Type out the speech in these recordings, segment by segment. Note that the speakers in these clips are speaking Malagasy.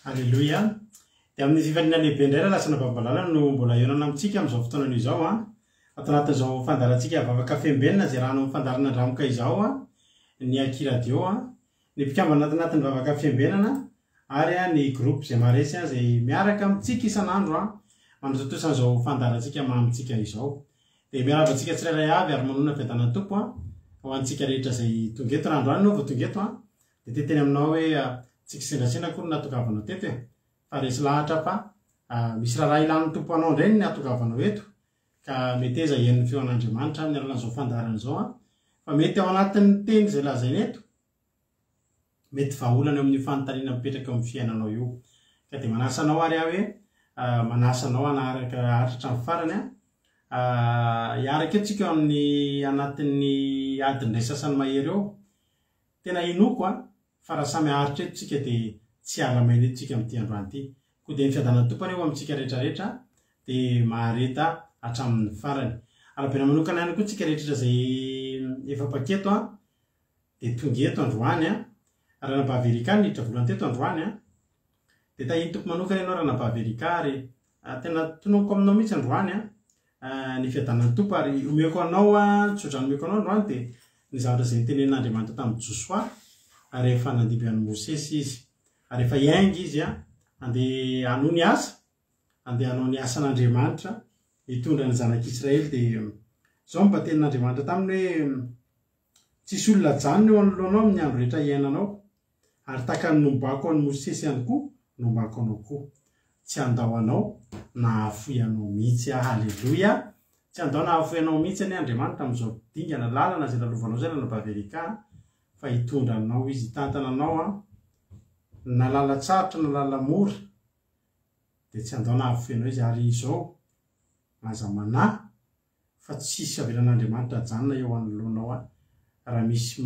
Aleloia. Dia amin'ny fifaliana lehibe indray raha lasa nababmalala no mbola hihaonana amintsika amin'izao fotoana izao an. Ato anatin'izao fandaharantsika vavaka fembenina izay rano amin'ny fandaharana Andramoka izao an, ny Aky Radio an, ny mpikambana ato anatin'ny vavaka fiambenana ary ny groupe izay maharesy izay miaraka amintsika isan'andro manatontosa an'izao fandaharantsika mamintsika izao. Dia miarahaba antsika tsirairay avy ary manonona fiadanan'ny Tompo ho antsika rehetra izay tonga eto. Raha androany ianao vao tonga eto dia te hiteny aminao hoe tsy kisendrasendra akory ny nahatongavanao teto e! Fa resy lahatra fa misy raharaha ilan'ny Tompo anao indray ny nahatongavanao eto ka meteza hihaino ny feon'Andriamanitra amin'ny alalan'izao fandaharana izao fa mety ao anatin'ny teny izay lazaina eto mety vahaolana eo amin'io fanontaniana mipetraka eo amin'ny fiainanao io. Ka dia manasa anao ary aho hoe manasa anao hanaraka haharitra hatramin'ny farany an. Hiaraka eo tsika eo amin'ny anatin'ny adiny iray sasany mahery eo. Tena inoako an, fa raha samy haharitra eto tsika dia tsy hiala maina eto tsika amin'ity androany ity. Koa dia ny fiadanan'ny Tompo anie ho amintsika rehetra rehetra dia mahareta hatramin'ny farany. Arahabaina manokana ihany koa tsika rehetra izay efa mpaketo an. Dia tonga eto androany an. Ranabavy Erika niditra voalohany teto androany an. Dia tahian'ny Tompo manokana ianao Ranabavy Erika ary tena tononiko aminao mihitsy androany an ny fiadanan'ny Tompo ary omeko anao an, ny tsodrano omeko anao androany dia ny zavatra izay notenenin'Andriamanitra tamin'i Josoa rehefa nandimby an'i Mosesy izy. Ary efa hiainga izy an, handeha hanohy ny asa, handeha hanao ny asan'Andriamanitra, hitondra ny zanak'Israely dia izao no mba tenin'Andriamanitra taminy hoe Tsisy olona hajanona eo anoloanao amin'ny andro rehetra hiainanao, ary tahaka ny nombako an'i Mosesy ihany koa, nombako anao koa. Tsy handao anao na hahafoy anao mihitsy aho. Haleloia! Tsy handao na hahafoy anao mihitsy anie Andriamanitra amin'izao dingana, lalana izay lalovanao izay Ranabavy Erika a, fa hitondra anao Izy, hitantana anao an, na lalan-tsarotra na lala-mora, dia tsy handao na hahafoy anao Izy, ary izao, aza manahy, fa tsisy avelan'Andriamanitra ajanona eo anoloanao an, raha misy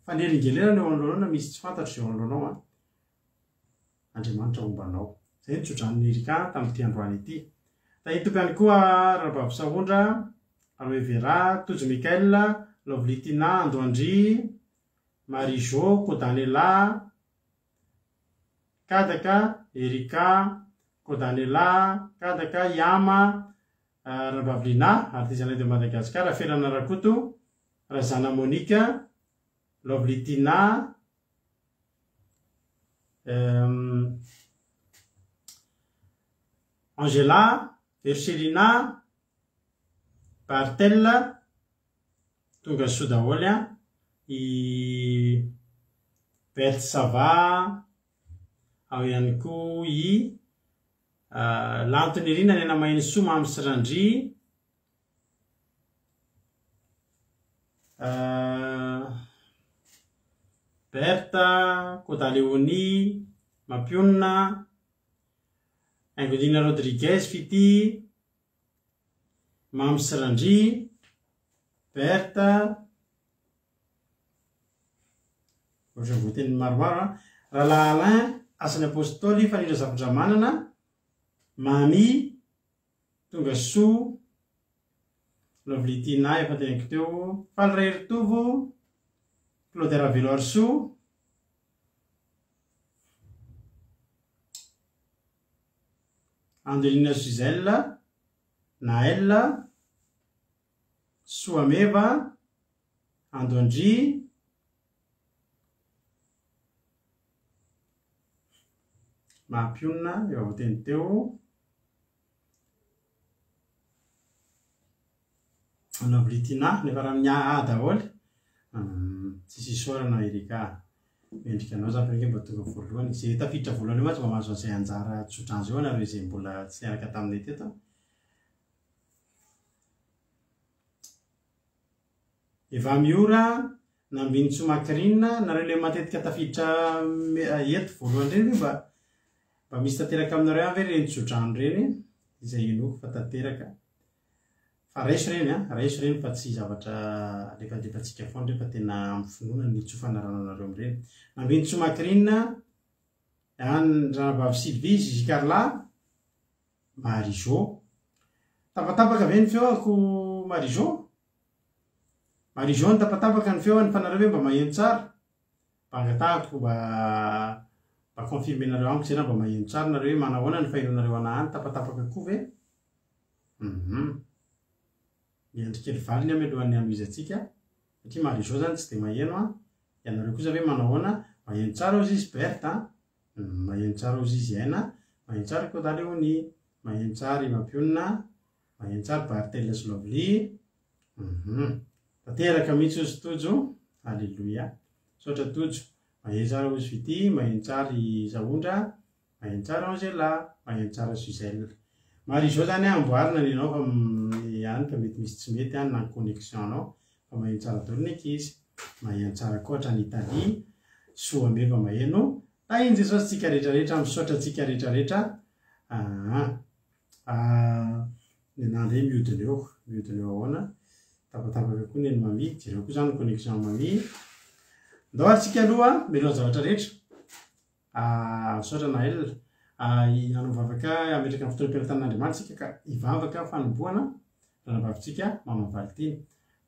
fanelingelenana eo anoloanao na misy tsy fantatro izay eo anoloanao an, Andriamanitra homba anao. Izay no tsodranon'i Erika tamin'ity androany ity. Tahin'ny Tompo ihany koa Ranabavy Sahondra, Aloe Vera, Tojo Michael, Lovely Tina, Ando Andry, Marie Jo, Kodanela, Kadaka, Erika, Kodanela, Kadaka, Yama, Ranabavy Lina, Artisanat de Madagascar, Rafelana Rakoto, Razana Monica, Lovely Tina, Angela, Vercelina, Bartel, tonga soa daholo an, i. Berthe Sava, ao ihany koa i Lanto Nirina Nenamahenisoa Mamy sy Randria, Berthe, Koda Léonie, Mampionona, Haingonirina Rodriguez, Fitia, Mamy sy Randria, Berthe, Ohatran'ny voateny maromaro an. Rahalahy Alain, Asan'ny Apostoly, Fanindra Zafindramanana, Mamy, Tonga soa, Lovely Tina efa teneniko teo, Faly Raheritovo, Claudia Raveloarisoa, Angelina Gisèle, Naël, Soameva, Andondry, Mampionona, efa voateny teo. Lovely Tina, nefa raha amin'ny AA daholo. Tsisy isaorana Erika. Mendrika anao za fa ange mba tonga voalohany. Izay tafiditra voalohany eo mantsy mba mahazo an'izay anjara tsodrano izay ho anareo izay mbola tsy niaraka taminay teto. Eva Miora, Nambinintsoa Macrine, nareo le matetika tafiditra eto voalohany ireny ve mba mba misy tanteraka aminareo ihany ve ireny tsodrano ireny izay inoako fa tanteraka. Fa raiso ireny an, raiso ireny fa tsy zavatra alefalefantsika foana ireny fa tena amin'ny finoana ny itsofana rano anareo amin'ireny. Nambinintsoa Macrine, Anne Ranabavy Sylvie, Gigi Carla, Marie Jo. Tapatapaka ve ny feoko Marie Jo? Marie Jo nitapatapaka ny feony fa nareo ve mba maheno tsara? Mba angatahako mba mba confirmer-nareo amiko zay raha mba maheno tsara nareo hoe manahoana ny fahenoanareo anah any tapatapaka koa ve? Hum. Miandry kely valiny aho mialohan'ny hanohizantsika satria Marie Jo zany tsy dia maheno an. Ianareo kosa ve manahoana? Maheno tsara hozy izy Berthe an. Maheno tsara ozy izy Aina, maheno tsara i Koda Leonie, maheno tsara i Mampionona, maheno tsara Barthel sy Lovely, hum tanteraka mihitsy ozy Tojo, Alléluia, misaotra Tojo, maheno tsara ozy Fitia, maheno tsara i Sahondra, maheno tsara Angela, maheno tsara Gisèle. Marie Jo zany amboarina ny anao fa any fa mety misy tsy mety any na ny connexion anao fa maheno tsara daholo ny ankizy. Maheno tsara koa hatrany Italie. Soa meva maheno. Tahin'i Jesosy tsika rehetra rehetra misaotra antsika rehetra rehetra aa ny anah ndray mihodina eo mihodina eo ahoana tapatapaka koa ny an'i Mamy jereo koa zany ny connexion an'i Mamy ndao ary tsika aloha mialohan'ny zavatra rehetra Misaotra Naël. Hanao vavaka hametraka ny fotoam-piaratanan'Andriamanitra isika ka hivavaka fanombohana ranabavintsika Mama Valintiny.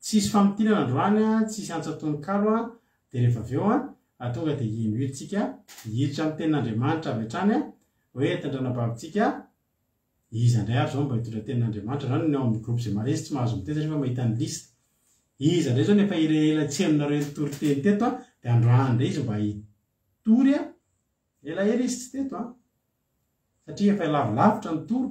Tsisy famintinana androany, tsisy antsa tononkalo dia rehefa avy eo tonga dia hino tsika hiditra amin'ny tenin'Andriamanitra avy hatrany hoe entin-dranabavintsika iza indray ary izao mba hitondra tenin'Andriamanitra. Izany ny ao amin'ny groupe izay maresy tsy mahazo miteny satria efa mahita ny liste. Iza indray izao no efa elaela tsy henonareo nitory teny teto dia androany indray izy mba Tory a! Elaela izy tsy teto an! Satria efa lavilavitra ny tour,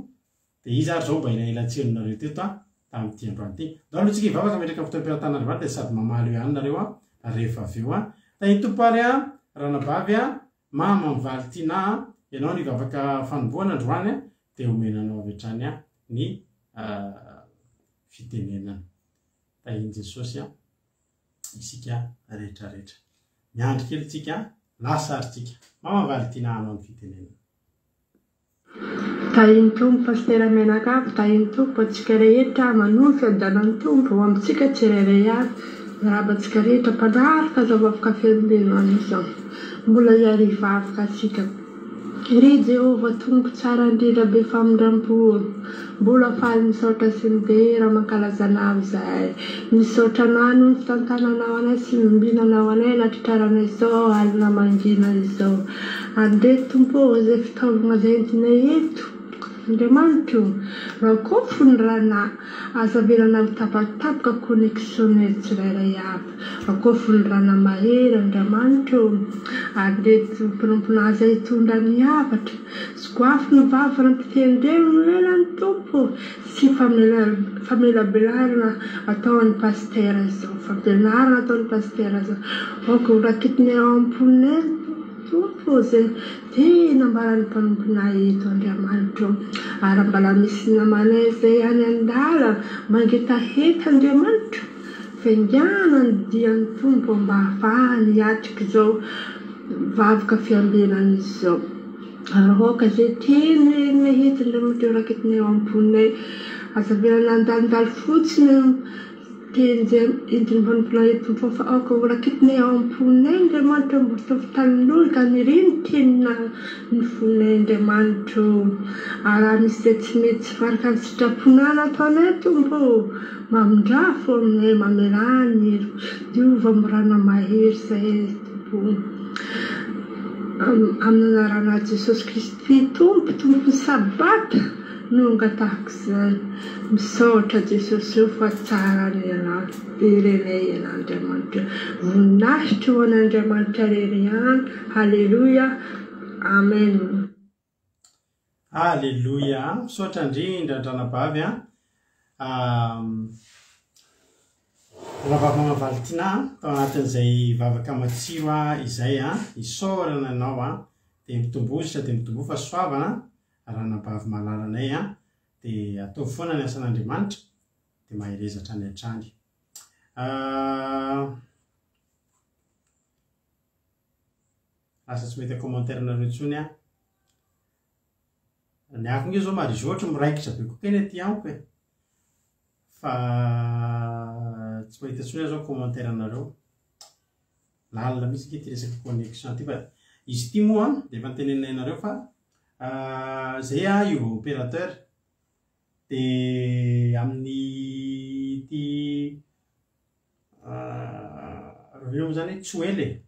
dia iza ary izao mba elaela tsy henonareo teto an, tamin'ity androany ity. Ndao aloha tsika hivavaka hametraka ny fotoam-piaratan'Andriamanitra dia sady mamaly eo ihany nareo an, rehefa avy eo an. Tahin'ny Tompo ary an, ranabavy an, mama mivaly Tina an, ianao no hivavaka fanombohana androany an, dia omena anao avy hatrany an ny fitenenana. Tahin'i Jesosy an. isika rehetra rehetra. Miandry kely tsika, lasa ary tsika. Mama Valentina hanao ny fitenenana. Tahin'ny Tompo Pasitera mianakavy, tahin'ny Tompo antsika rehetra, manohy ny fiadanan'ny Tompo ho amintsika tsirairay avy. Miarahaba antsika rehetra mpanaraka izao vavaka feno izao. Mbola hiarivavaka antsika. Ry Jehovah Tompo tsara indrindra be famindrampo o! Mbola faly misaotra sy midera mankalaza Anao izahay. Misaotra Anao noho ny fitantananao anay sy nimbinanao anay nahatratraranay izao alina mangina izao. Andreto Tompo o izay fitaovagna izay entinay eto. Andriamanitra o, rakofy ny rana, aza avelana ho tapatapaka connexion-nay tsirairay avy. Rakofy ny rana mahery Andriamanitra o, ary ireto mpanompona aza hitondra ny hafatra. Sokoafy ny vava rampitendreno ny lelan'ny Tompo sy famelabelarana ataon'ny Pasitera izao, fampianarana ataon'ny Pasitera izao. Aoka ho raketinay ao am-ponay ny Tompo izay tena ambaran'ny mpanomponay eto Andriamanitra o. Ary mbala misy namanay izay any an-dalana mangetaheta Andriamanitra o, faingàna ny dian'ny Tompo mba hahafahany hiatrika izao vavaka fiambenana izao. Ary aoka izay teny renay eto Andriamanitra ho raketinay ao am-ponay. Aza avelana handalondalo fotsiny eo teny izay entin'ny mpanomponao eto Tompo fa aoka ho raketinay ao am-ponay Andriamanitra mba ho tafitalolory ka aniriany teninao ny fonay Andriamanitra o. Ary raha misy izay tsy mety tsy araka ny sitraponao nataonay Tompo o, mamindrà fo aminay, mamelà ny heloka, diova amin'ny rana mahery izahay Tompo o. Amin'ny anaranà Jesosy Kristy Tompo, Tompon'ny Sabata no angatahako izany. Misaotra Jesosy o fa tsara ny Ianao, irenay Ianao Andriamanitra. Voninahitra ho an'Andriamanitra irery ihany. Haleloia. Amen. Aleloia a! Misaotra indrindra Andranabavy a! Ranabavy Mama Valentina a, tao anatin'izay vavaka matsiro a izay a, isaorana anao a, dia mitomboa dia mitomboa fahasoavana Ranabavy malalanay a, dia ataovy foana ny asan'Andriamanitra, dia mahereza hatrany hatrany. Lasa tsy mahita commentaire nareo intsony aho. Ny ako nge zao Marijo ohatry miraikitra be koa keny aty amiko e. Fa tsy mahita intsony aho zao commentaire nareo. Lalina mihitsy nge ty resaka connexion ty fa izy ity moa dia efa noteneninay anareo fa zay ah hiova opérateur dia amin'ny ty Reo moa zany hoe tsy ho ela e,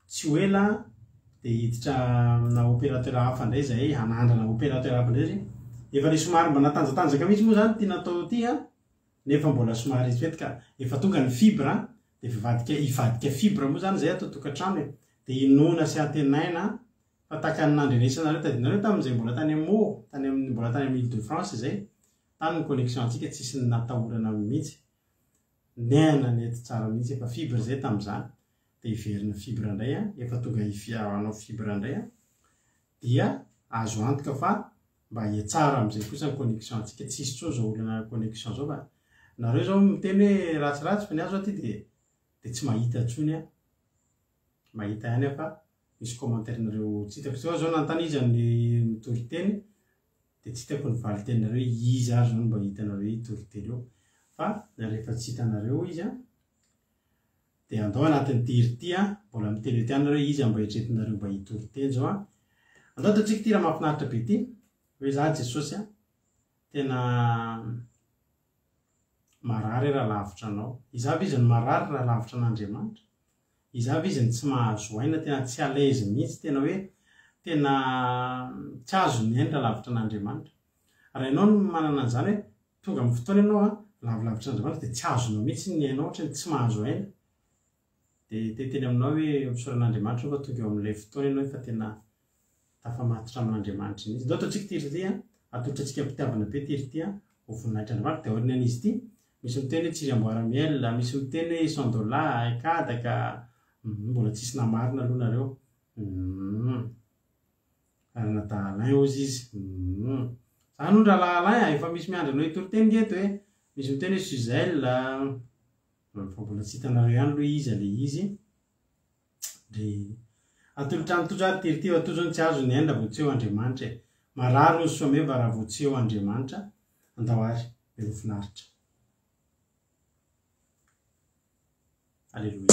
tsy ho ela dia hiditra amina opérateur hafa indray zahay, hanandrana opérateur hafa indray satria efa le somary mba natanjatanjaka mihitsy moa zany ity natao ity an, nefa mbola somary tsy mety ka, efa tonga ny fibre an, dia efa hivadika hivadika fibre moa zany zay ato an-tokantrano e, dia inoana sy antenaina fa tahaka ny nandrenesanareo, tadidinareo tamin'izay mbola tany Meaux, tany amin'ny mbola tany amin'ny Ile de France izay, tany ny connexion antsika tsisy natahorana mihitsy. Nena nety tsara mihitsy efa fibre zay tamin'izany dia hiverina fibre indray an, efa tonga hanao fibre indray an, dia azo antoka fa mba hihatsara amin'izay kosa ny connexion antsika, tsisy intsony izao olana connexion izao fa nareo izao miteny hoe ratsiratsy fa ny ahy izao aty dia dia tsy mahita intsony aho, mahita ihany aho fa misy commentaire nareo tsy hitako, zao zao nanontany iza ny mitory teny Dia tsy hitako ny valin-teninareo hoe iza ary izao no mba hitanareo hitory teny eo. Fa rehefa tsy hitanareo izy an, dia andao anatin'ity hira ity an, mbola miteny eto ihany nareo hoe iza mba eritreretinareo mba hitory teny izao an. Andao ataontsika ity hira mahafinaritra be ity, hoe za Jesosy an, tena marary raha lavitra anao. Iza avy izy no marary raha lavitra an'Andriamanitra? Iza avy izy no tsy mahazo aina, tena tsy à l'aise mihitsy, tena hoe tena tsy azony ny ainy raha lavitra an'Andriamanitra. Raha ianao no manana an'izany hoe tonga amin'ny fotoana ianao an, lavilavitra an'Andriamanitra dia tsy azonao mihitsy ny ainao ohatran'ny tsy mahazo aina, dia te hiteny aminao hoe misaora an'Andriamanitra ianao fa tonga eo amin'ilay fotoana ianao efa tena tafamatotra amin'Andriamanitra mihitsy. Ndao ataontsika ity hira ity an, atolotra antsika am-pitiavana be ity hira ity an, ho voninahitr'Andriamanitra. Dia aorianan'izy ity, misy miteny hoe Tsiry Amboara Miel, misy miteny hoe Sandola, Aikadaka, humm mbola tsisy namarina aloha nareo, humm Ranadahy Alain hozy izy, humm zany hono rahalahy Alain a, efa misy miandry anao hitory teny nge eto e, misy miteny hoe Suzelle, fa mbola tsy hitanareo ihany aloha iza le izy. Ry Atolotra an'i Tojo ary Tirty eo Tojo ny tsy azo ny aina raha vao tsy eo Andriamanitra e. Marary hozy Soameva raha vao tsy eo Andriamanitra. Andao ary, veloo finaritra. Aleloia.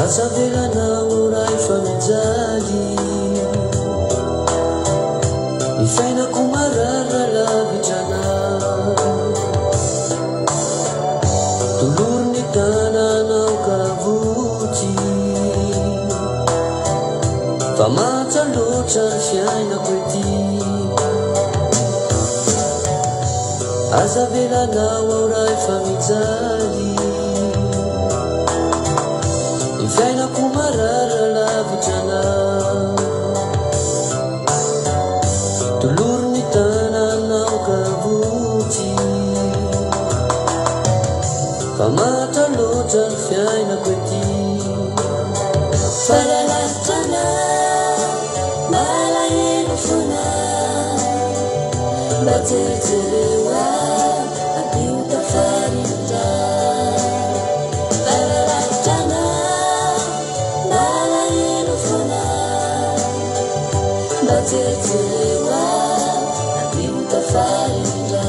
Aza avelanao ho ray fa mijaly. fiainako marary lavitra anao. Tolory ny tananao ka vonjy. Fa matra loatra ny fiainako ety. Aza avelanao aho raha efa mijaly. Ny fiainako marary lavitra anao. Tolory ny tananao ka vonjy. Fa matra loatra ny fiainako ety. Fa raha lavitra anao, malahelo foana. Mba jerijereo ahy, ampio tafarindra. Fa raha lavitra anao, malahelo foana. Mba jerijereo ahy, ampio tafarindra.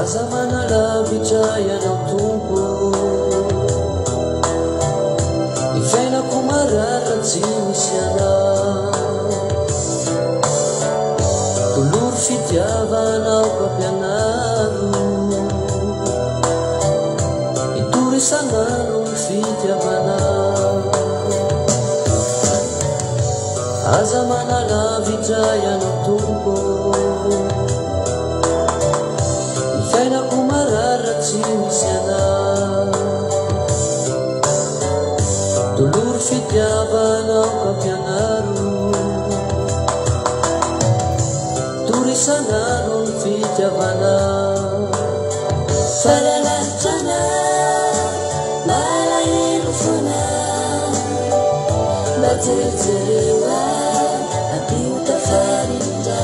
Aza manalavitra ianao Tompo. Ny fiainako marary tsy misy anao. Tolory fitiavana aoka ampianaro. Hitory isan'andro ny fitiavanao. Aza manalavitra ianao Tompo. Ny fiainako marary tsy misy anao. Tolory fitiavana aoka ampianaro. Tory isan'andro ny fitiavanao. Fa raha lavitra anao, malahelo foana. Mba jerijereo ahy, ampio tafarindra.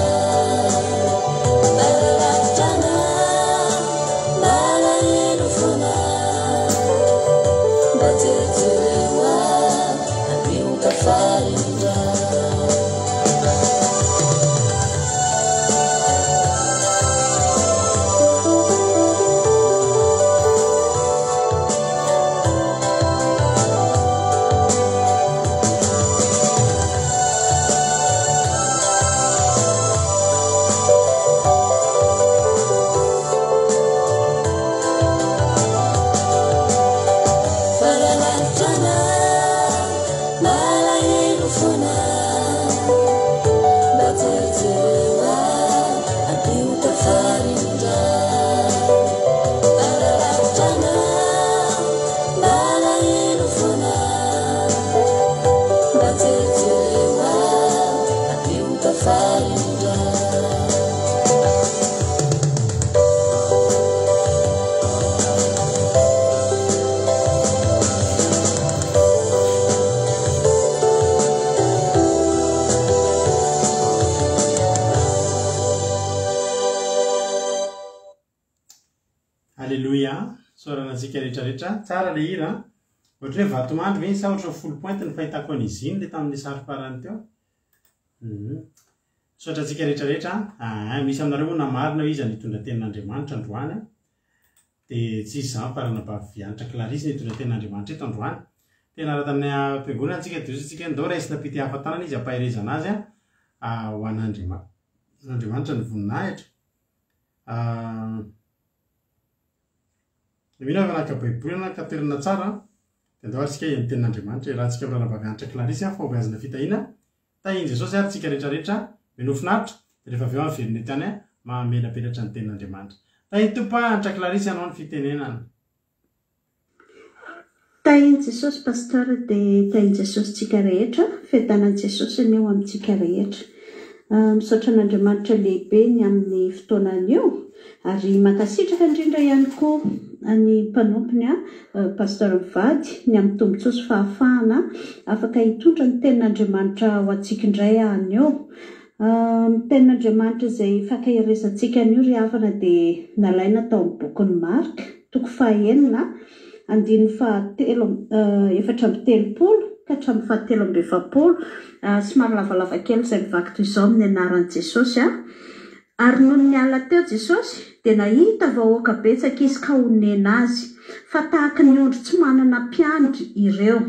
Fa raha lavitra anao, malahelo foana. Mba jerijereo ahy, ampio tafarindra. Fa raha lavitra anao, malahelo foana. Mba jerijereo ahy, ampio tafarindra. Fa raha lavitra anao, malahelo foana. Mba jerijereo ahy, ampio tafarindra. Alléluia. Isaorana antsika rehetra rehetra. Tsara le hira an. Ohatry hoe vatomandry ve iny sa ohatry ny folo pointe ny fahitako an'izy iny le tamin'ny sary farany teo. Mhm. Misaotra antsika rehetra rehetra. Ah, misy aminareo moa namarina hoe iza no hitondra tenin'Andriamanitra androany. Dia tsy iza izany fa Ranabavy Hanitra Clarisse no hitondra tenin'Andriamanitra eto androany. Tena raha tany am-piangonana antsika dia hoy isika ndao raisina am-pitehafa tanana izy ampaherezana azy ho an'Andriamanitra ny voninahitra. Mino aho fa naka baiboly ianao naka toerana tsara dia andao ary isika hihaino tenin'Andriamanitra iarahantsika amin'ny Ranabavy Hanitra Clarisse fahombiazana fitahiana Tahin'i Jesosy ary tsika rehetra rehetra minoa finaritra dia rehefa avy eo averina eto ihany mamelabelatra ny tenin'Andriamanitra. Tahin'i Tompo a Antra Clarisse ianao ny fitenenana. Tahin'i Jesosy Pasteur dia tahin'i Jesosy tsika rehetra, fiadanan'i Jesosy anie ho amintsika rehetra. Misaotra an'Andriamanitra lehibe ny amin'ny fotoana anio ary mankasitraka indrindra ihany koa ny mpanompony Pasteur mivady ny amin'ny tombontsoa sy fahafahana afaka hitondra ny tenin'Andriamanitra ho antsika indray anio. Ny tenin'Andriamanitra izay fankaherezantsika anio ry havana dia nalaina tao amin'ny bokin'i Marka, toko fahaenina, andininy fahatelo 34 ka hatramin'ny fahatelo amby 40. Somary lavalava kely izay mivaky toy izao amin'ny anaran'i Jesosy. Ary nony niala teo Jesosy, dia nahita vahoaka betsaka Izy ka honena azy, fa tahaky ny ondry tsy manana mpiandry ireo.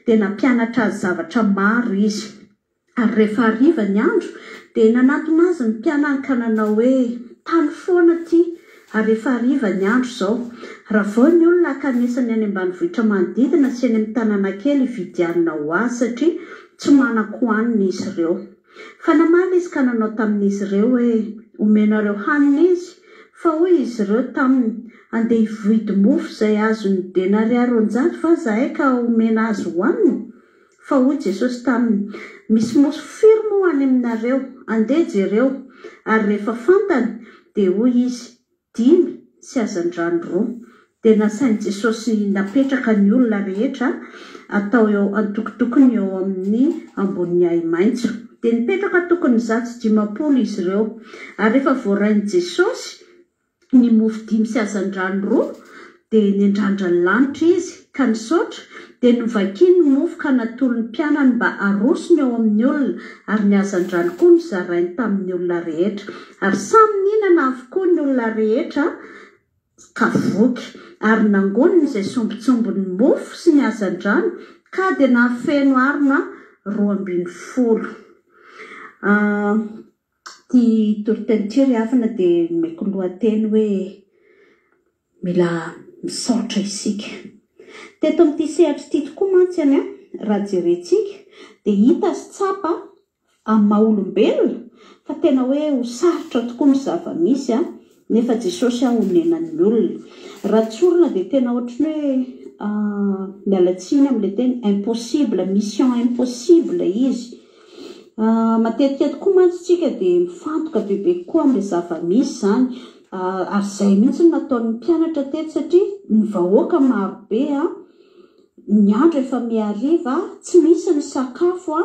Dia nampianatra azy zavatra maro Izy. Ary rehefa hariva ny andro, dia nanatona Azy ny mpianany ka nanao hoe, Tany foana ity, ary efa hariva ny andro izao. Ravao ny olona hankanesany any ambanivohitra manodidina sy eny amin'ny tanàna kely hividy hanina ho azy, satria tsy manan-kohanina izy ireo. Fa namaly izy ka nanao tamin'izy ireo hoe, Omenareo hanina izy? Fa hoy izy ireo taminy, Andeha hivoidy mofo izay azon'ny denaria 200 va izahay ka homena azy hohanina? Fa hoy Jesosy taminy, Misy mofo firy moa any aminareo? Andeha jereo. Ary rehefa fantany, dia hoy izy, Dimy sy hazandrano roa. Dia nasain'i Jesosy napetraka ny olona rehetra atao eo antokotokony eo amin'ny ambonin'ny ahi-maitso. Dia nipetraka tokony 150 izy ireo. Ary rehefa voarain'i Jesosy ny mofo dimy sy hazandrano roa, dia niandrandra ny lanitra izy, ka nisaotra, dia novakiny ny mofo ka natolony mpianany mba harosony eo amin'ny olona, ary ny hazandrano koa nozarainy tamin'ny olona rehetra. Ary samy nihinana avokoa ny olona rehetra ka voky, ary nangoniny izay sombintsombin'ny mofo sy ny hazandrano, ka dia nahafeno harona 12. Ity toriteny ity ry havana dia nomeko lohateny hoe mila misaotra isika. Teto amin'ity sehatra ity tokoa mantsy an, raha jerentsika dia hita sy tsapa amin'ny maha olombelona fa tena hoe ho sarotra tokoa ny zava-misy an, nefa Jesosy aho honenan'ny olona. Raha tsorina dia tena ohatry ny hoe miala tsiny amin'ilay teny impossible, mission impossible izy. Matetika tokoa mantsy isika dia mifantoka bebe kokoa amin'ilay zava-misy izany, ary izay mihitsy no nataon'ny mpianatra teto satria ny vahoaka marobe, ny andro efa mihariva, tsy misy ny sakafo,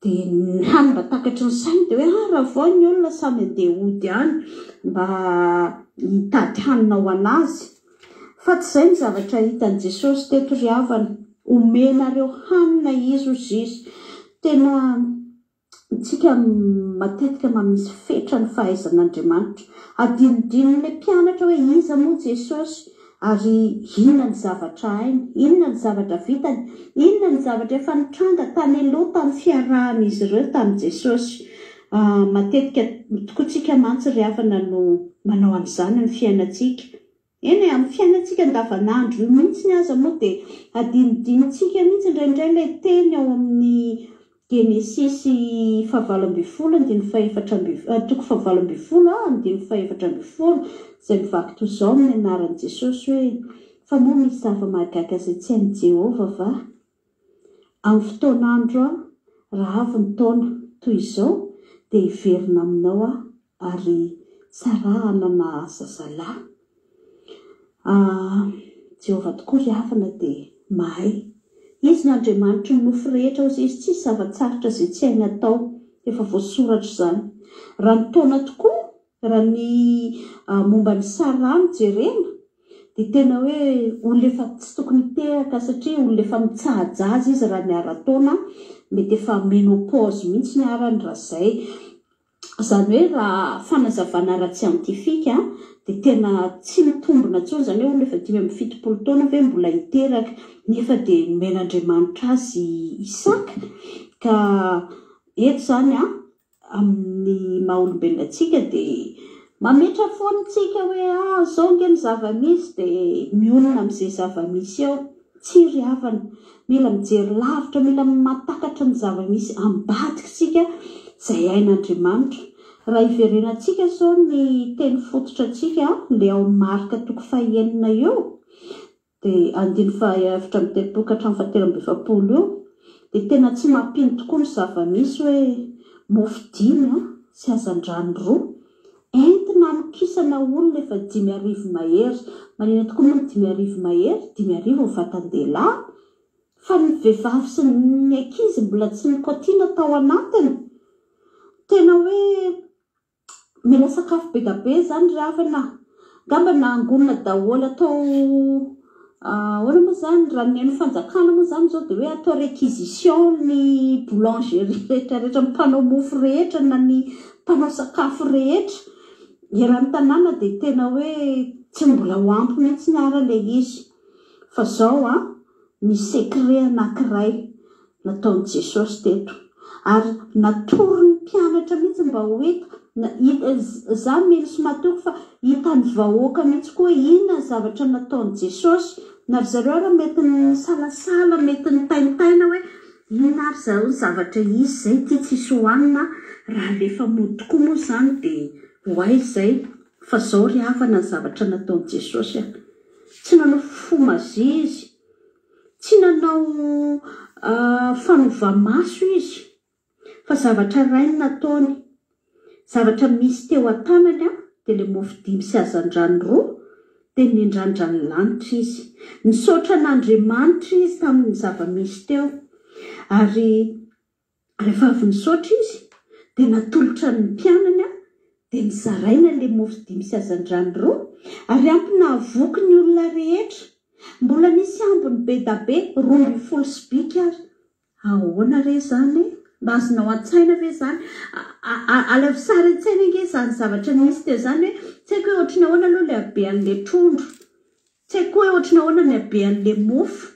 dia ny hany mba takatry ny sainy dia hoe ah ravao ny olona samy handeha hody any mba hitady hanina ho an'azy. Fa tsy izay ny zavatra hitan'i Jesosy teto ry havana. Omenareo hanina izy hozy izy. Tena tsika matetika mamisy fetra ny fahaizan'Andriamanitra. Adinodinon'ilay mpianatra hoe iza moa Jesosy ary inona ny zavatra hainy, inona ny zavatra vitany, inona ny zavatra efa nitranga tany aloha tamin'ny fiarahan'izy ireo tamin'i Jesosy. Matetika tokoa tsika mantsy ry havana no manao an'izany amin'ny fiainantsika. Eny e, amin'ny fiainantsika andavanandro io mihitsy aza moa dia adinodinontsika mihitsy indraindray ilay teny ao amin'ny Genesisy fahavalo ambin'ny folo andininy fahefatra amby, toko fahavalo ambin'ny folo andininy faha-14, izay mivaky toy izao amin'ny anaran'i Jesosy hoe, Fa moa misy zava-mahagaga izay tsy hain'i Jehovah va? Amin'ny fotoan'andro aho, raha avy ny taona toy izao, dia hiverina aminao aho, ary Saraha hanana zazalahy. Ah, Jehovah tokoa ry havana dia mahay. Izy no Andriamanitry ny nofo rehetra, hozy izy, tsisy zava-tsarotra izay tsy hainy atao. Efa voasoratra izany. Raha ny taona tokoa, raha ny momba an'i Saraha no jerena, dia tena hoe olona efa tsy tokony hiteraka satria olona efa mitsaha-jaza izy raha ny ara-taona, mety efa ménopause mihitsy arany raha izay. Izany hoe raha fanazavana ara-tsiantifika dia tena tsy mitombina intsony izany hoe olona efa 75 taona ve mbola hiteraka nefa dia nomen'Andriamanitra azy Isaka ka eto izany an, amin'ny maha olombelona antsika dia mametra foana isika hoe ah izao ange ny zava-misy dia mionona amin'izay zava-misy eo. Tsia ry havana, mila mijery lavitra, mila mahatakatra ny zava-misy ambadika isika izay hain'Andriamanitra. Raha hiverenantsika izao ny teny fototra antsika, ilay ao amin'ny Marka toko fahenina io, dia andininy faha-34 ka hatramin'ny faha-43 io, dia tena tsy mampino tokoa ny zava-misy hoe mofo dimy sy hazandrano roa entina hamokisana olona efa 5000 mahery. Manina tokoa moa ny 5000 mahery? 5000 ny vatan-dehilahy, fa ny vehivavy sy ny ankizy mbola tsy nikaotiana tao anatiny. Tena hoe mila sakafo be da be izany ry havana a! Angamba na angonina daholo atao ahoana moa izany, raha ny hain'ny fanjakana moa izany izao dia hoe atao réquisition ny boulangerie rehetra rehetra, ny mpanao mofo rehetra na ny mpanao sakafo rehetra eran'ny tanàna dia tena hoe tsy mbola ho ampy mihitsy ara ilay izy. Fa izao an, misy secret anankiray nataon'i Jesosy teto. Ary natoron'ny mpianatra mihitsy mba ho hita, hita, za mino sy matoky fa hitan'ny vahoaka mihitsy koa hoe inona ny zavatra nataon'i Jesosy. Na ry zareo ara mety nisalasala, mety nitaintaina hoe inona ary zao ny zavatra hisy izay ity tsisy hohanina, raha alefa mody tokoa moa izany dia ho aiza izay. Fa zao ry havana ny zavatra nataon'i Jesosy a. Tsy nanao fo mazia izy. Tsy nanao fanova-maso izy fa zavatra iray no nataony. Zavatra misy teo an-tanany dia ilay mofo dimy sy hazandrano roa dia nindrandra ny lanitra izy. Nisaotra an'Andriamanitra izy tamin'ny zava-misy teo. Ary Rehefa avy nisaotra izy, dia natolotra ny mpianany dia nozaraina ilay mofo dimy sy hazandrano roa, ary ampy nahavoky ny olona rehetra. Mbola nisy ambiny be da be, 12 sobika ary. Ahoana re izany e? Mba azonao an-tsaina ve izany? Alaivo sary an-tsaina ange izany zavatra nisy teo izany hoe, tsy haiko hoe ohatry ny ahoana aloha ilay habean'ilay trondro. Tsy haiko hoe ohatry ny ahoana ny habean'ilay mofo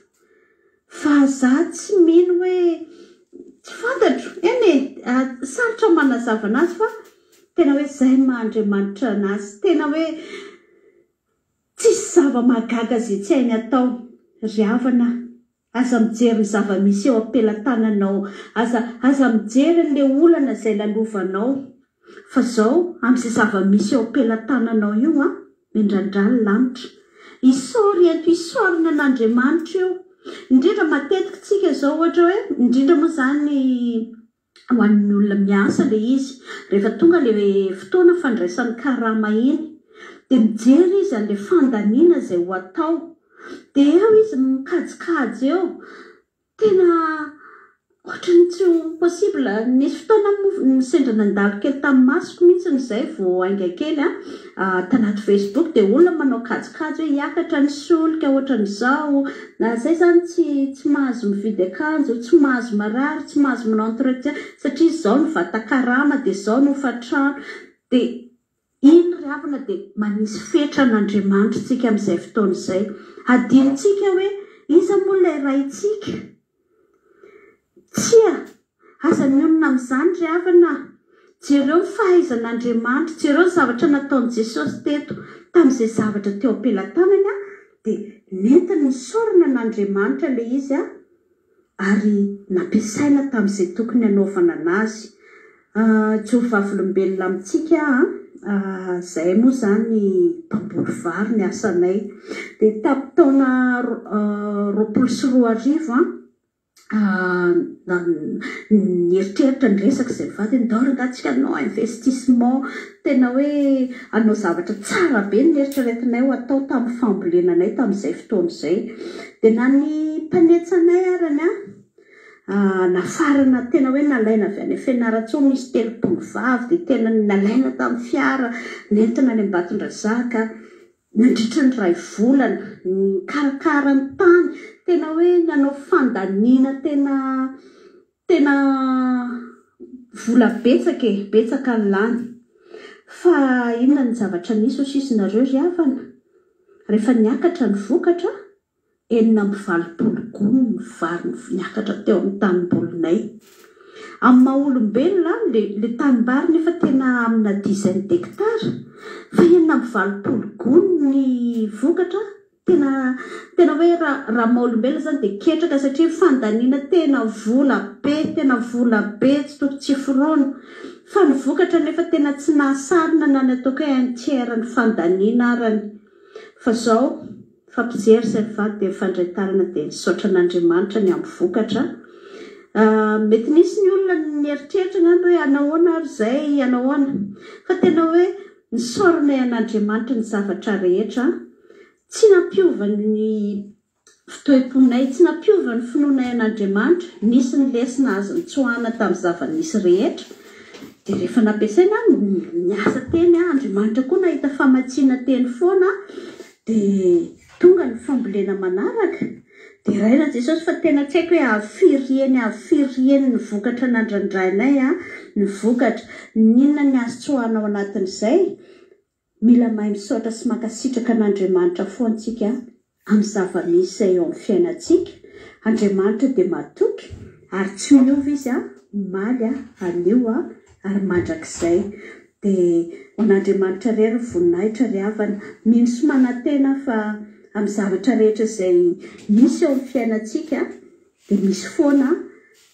fa za tsy mino hoe tsy fantatro, eny e, sarotra ny manazava anazy fa tena hoe zay ny maha Andriamanitra anazy, tena hoe tsisy zava-mahagaga izay tsy hainy atao ry havana a. Aza mijery ny zava-misy eo am-pelatananao, aza aza mijery an'ilay olana izay lalovanao, fa izao, amin'izay zava-misy eo am-pelatananao io an, miandrandrà ny lanitra. Isaory, ento isaorana an'Andriamanitra io. Indrindra matetika tsika izao ohatra hoe, indrindra moa izany ho an'ny olona miasa ilay izy, rehefa tonga ilay fotoana fandraisany karama iny, dia mijery izy an'ilay fandaniana izay ho atao, dia eo izy mikajikajy eo, tena ohatran'ny tsy ho possible, nisy fotoana moa sendra nandalo kely tamin'ny masoko mihitsy izay vao hainga kely an, tanaty facebook dia olona manao kajikajy hoe hiakatra ny solika ohatran'izao, na zay zany tsy tsy mahazo mividy akanjo, tsy mahazo marary, tsy mahazo manao entretien satria izao ny vatan-karama dia izao ny hofantrano dia iny ry havana dia manisy fetra an'Andriamanitra tsika amin'izay fotoana izay. Adinontsika hoe iza moa ilay Raintsika? Tsia! Aza mionona amin'izany ry havana a! Jereo ny fahaizan'Andriamanitra, jereo ny zavatra nataon'i Jesosy teto, tamin'izay zavatra teo am-pelatanany dia nentiny nisaorana an'Andriamanitra ilay izy ary nampiasaina tamin'izay tokony hanaovana anazy. Hijoro vavolombelona amintsika aho an, izahay moa izany mpamboly vary ny asanay. Dia tamin'ny taona 2020 an, nieritreritra niresaka izay mivady hoe ndao rangaha tsika hanao investissement, tena hoe hanao zavatra tsara be no neritreretinay ho atao tamin'ny fambolena anay tamin'izay fotoana izay. Dia na ny mpanetsa anay arany an, nafarana tena hoe nalaina avy any Fianarantsoa misy 30 vavy dia tena nalaina tamin'ny fiara nentina any Ambatondrazaka nandritra ny iray volana nikarakara ny tany tena hoe nanao fandaniana tena tena vola betsaka e, betsaka ny lany fa inona ny zavatra nisy hoy sisa nareo ry havana rehefa niakatra ny vokatra 86 gony ny vary niakatra teo amin'ny tanimbolinay. Amin'ny maha olombelona, ilay tanimbary nefa tena amina dizaine d'hectares, fa 86 gony ny vokatra, tena tena hoe raha raha maha olombelona izany dia ketraka satria fandaniana tena vola be, tena vola be tsy toko tsy foroana. Fa ny vokatra nefa tena tsy nahasarona na ny ataoko hoe un tiers ny fandaniana arany. Fa izao, Mifampijery izay mivady dia mifandray tanana dia misaotra an'Andriamanitra ny amin'ny vokatra. Mety nisy ny olona nieritreritra angamba hoe hanahoana ary izay, hanahoana. Fa tena hoe nisaoranay an'Andriamanitra ny zavatra rehetra. Tsy nampiova ny fitoem-ponay, tsy nampiova ny finoanay an'Andriamanitra. Nisy ny lesona azo nitsoahana tamin'ny zava-nisy rehetra. Dia rehefa nampiasaina, niasa teny, Andriamanitra koa nahita famatsiana teny foana, dia tonga ny fambolena manaraka. Deraina Jesosy fa tena tsy haiko hoe avy firy heny avy firy heny ny vokatra nandrandrainay ny vokatra. N'inona ny azo tsoahana ao anatin'izay? Mila mahay misaotra sy mankasitraka an'Andriamanitra foana tsika amin'ny zava-misy izay eo amin'ny fiainantsika. Andriamanitra dia matoky ary tsy miova Izy omaly, anio ary mandrakizay. Dia ho an'Andriamanitra irery ny voninahitra ry havana. Mino sy manantena aho fa amin'ny zavatra rehetra izay misy eo amin'ny fiainantsika dia misy foana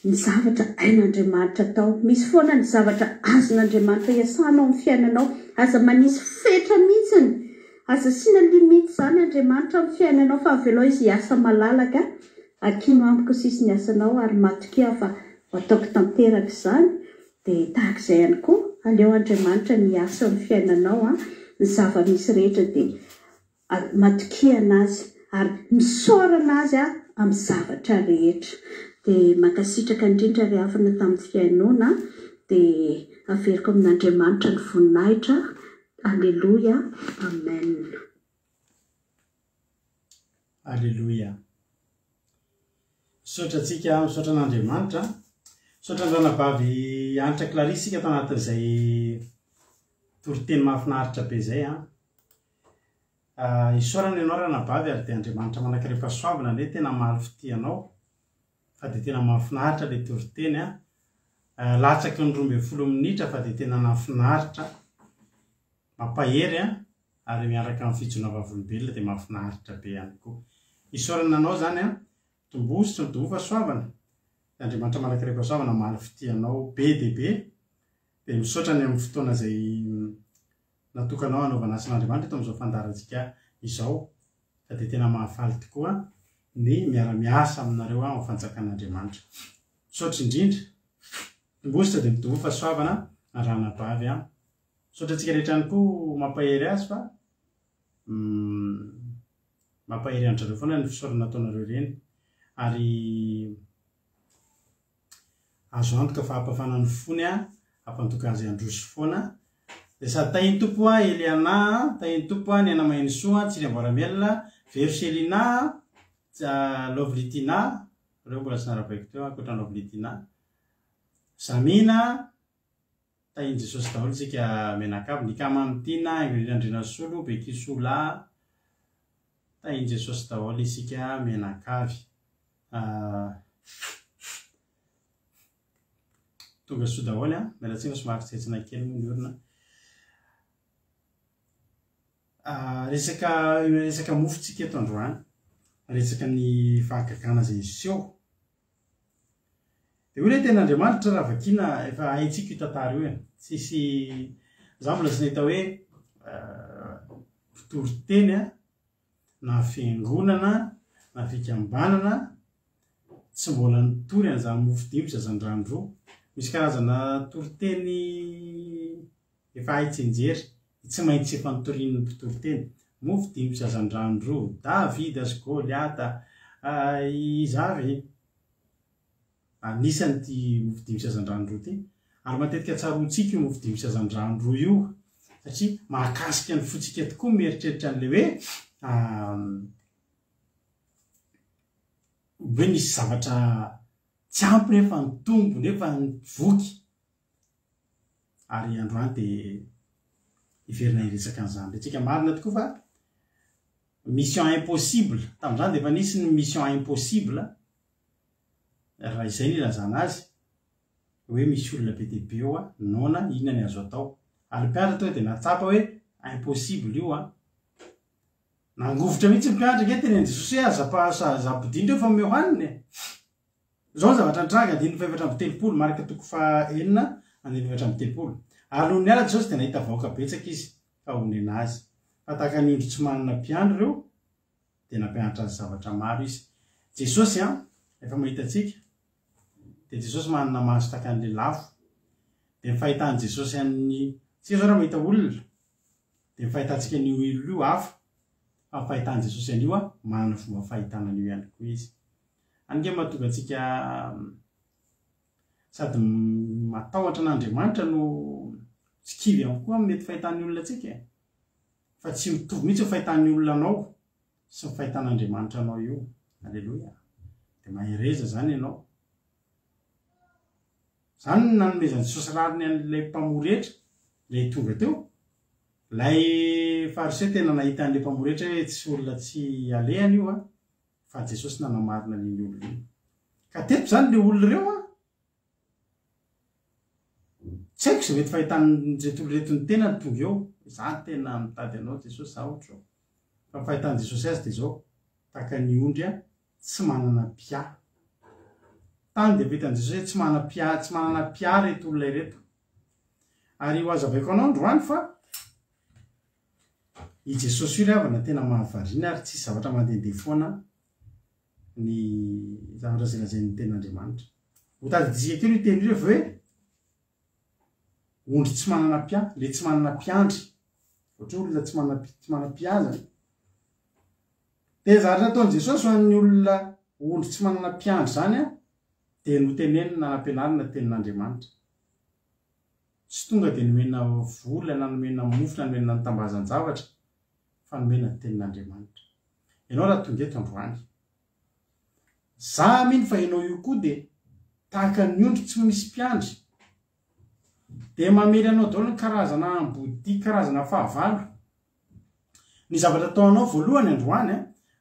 ny zavatra hain'Andriamanitra atao. Misy foana ny zavatra azon'Andriamanitra iasana ao amin'ny fiainanao. Aza manisy fetra mihitsiny. Aza asiana limite izany Andriamanitra amin'ny fiainanao fa avelao Izy hiasa malalaka. Ankino amiko sisy ny asanao ary matokia aho fa ho ataoko tanteraka izany. Dia tahaka izay ihany koa, aleo Andriamanitra ny hiasa eo amin'ny fiainanao an, ny zava-misy rehetra dia matokia an'Azy ary misaorana Azy amin'ny zavatra rehetra. Dia mankasitraka indrindra ry havana tamin'ny fihainoana, dia averiko amin'Andriamanitra ny voninahitra, Aleloia, Amen. Aleloia. Misaotra antsika, misaotra an'Andriamanitra. Misaotra an-dRanabavy Hanitra Clarisse isika tanatin'izay toriteny mahafinaritra be izay an. Ah, isaorana ianao Ranabavy ary dia Andriamanitra manan-karem-pahasoavana anie tena hamaly fitia anao fa dia tena mahafinaritra ilay toriteny an. Ah, latsaky ny 12 minitra fa dia tena nahafinaritra. Mampahery an, ary miaraka amin'ny fijoroana vavolombelona dia mahafinaritra be ihany koa. Isaorana anao izany an, tomboa sy tsy mitomboa fahasoavana, dia Andriamanitra manan-karem-pahasoavana hamaly fitia anao be dia be, dia misaotra ny amin'ny fotoana izay natokanao hanaovana asan'Andriamanitra eto amin'izao fandaharantsika izao, fa dia tena mahafaly tokoa ny miara-miasa aminareo ao amin'ny fanjakan'Andriamanitra. Misaotra indrindra. Tomboa sy dia mitomboa fahasoavana ranabavy an. Misaotra antsika rehetra ihany koa mampahery azy fa mampahery an-dry zareo foana ny fisaorana ataonareo ireny ary azo antoka fa hampafana ny fony hampandoka azy handroso foana. Dia sady tahin'ny Tompo a Eliana a, tahin'ny Tompo a Niaina Mahenisoa, Tsiry Amboaramelona, Vero Selina a, Lovely Tina, ireo mbola tsy narabaiko teo ankoatra an'i Lovely Tina, Zamina, Tahin'i Jesosy daholo tsika mianakavy, ny Kamamy Tiana, Ingrid Andrianasolo, Becky Sola, tahin'i Jesosy daholo isika mianakavy. Tonga soa daholo an, miala tsiny fa somary tsetsina kely moa ny orona. Resaka resaka mofo tsika eto androany, resaka ny fahagagana izay niseho. Dia hoy ilay tenin'Andriamanitra raha vakiana, efa haintsika io tantara io e. Tsisy, za mbola tsy nahita hoe mpitory teny na fiangonana na fikambanana tsy mbola nitory an'izany mofo dimy sy hazandrano roa. Misy karazana toriteny Efa hay tsinjery, tsy maintsy efa notorian'ny mpitory teny. Mofo dimy sy hazandrano roa, Davida sy Goliata, iza avy? Anisany ity mofo dimy sy hazandrano roa ity. Ary matetika tsaroantsika io mofo dimy sy hazandrano roa io, satria mahakasika ny fontsika tokoa mieritreritra an'ilay hoe hoe nisy zavatra tsy ampy nefa nitombo nefa voky. Ary androany dia hiverina hiresaka an'izany indray tsika. Marina tokoa fa mission impossible, tamin'izany dia efa nisy ny mission impossible, raha izay no ilazana azy, hoe misy olona be dia be eo an, noana, inona ny azo atao. Ary ny mpianatra tonga dia nahatsapa hoe impossible io an. Nangovitra mihitsy ny mpianatra ange tenenin'i Jesosy hoe aza aza ampodiana ireo fa omeo hanina e. Izao ny zavatra nitranga, andininy faha-34, Marka toko faha-6, andininy faha-34. Ary nony niala Jesosy dia nahita vahoaka betsaka Izy, ka honena Azy. Fa tahaka ny ondry tsy manana mpiandry ireo, dia nampianatra azy zavatra maro Izy. Jesosy an, rehefa mahita antsika, dia Jesosy manana maso tahaka ny lelafo. Dia ny fahitan'i Jesosy an'ny, tsika izao raha mahita olona, dia ny fahitantsika an'io olona io hafa, fa ny fahitan'i Jesosy an'io an, manana fomba fahitana an'io ihany koa Izy. Any nge mahatonga antsika. Sady matahotra an'Andriamanitra no tsy kivy ihany koa amin'ny mety fahitan'ny olona antsika e. Fa tsy mitovy mihitsy ny fahitan'ny olona anao sy ny fahitan'Andriamanitra anao io. Aleloia. Dia mahereza izany ianao. Izany no nanomezan'i Jesosy rariny an'ilay mpamory hetra, ilay tonga teo. Ilay Fariseo tena nahita an'ilay mpamory hetra hoe tsy olona tsy alehany io an, fa Jesosy nanamarina an'iny olona iny. Ka teto izany ilay olona ireo an, tsy haiko izay mety fahitan'ireto olona ireto ny tenany tonga eo, za tena mitady anao Jesosy, za ohatr'izao. Fa ny fahitan'i Jesosy azy dia izao, tahaka ny ondry an, tsy manana mpiahy. Tany dia efa hitan'i Jesosy hoe tsy manana mpiahy, tsy manana mpiahy ireto olona ireto. Ary ho azavaiko anao androany fa i Jesosy io ry havana tena mahavariana ary tsisy zavatra mandehandeha foana ny zavatra izay lazain'ny tenin'Andriamanitra. Ho tadidintsika kely io teny io rehefa hoe ondry tsy manana mpiahy, le tsy manana mpiandry. Ohatra hoe olona tsy manana tsy manana mpiahy zany. Dia zavatra nataon'i Jesosy ho an'ny olona ondry tsy manana mpiandry izany dia notenenina nampianarina ny tenin'Andriamanitra. Tsy tonga dia nomena vola na nomena mofo na nomena nitambazan-javatra fa nomena ny tenin'Andriamanitra. Ianao raha tonga eto androany. Za mino fa ianao io koa dia tahaka ny ondry tsy misy mpiandry. Dia mamely anao daholo ny karazana ambodia, karazana fahavalo. Ny zavatra ataonao voalohany androany,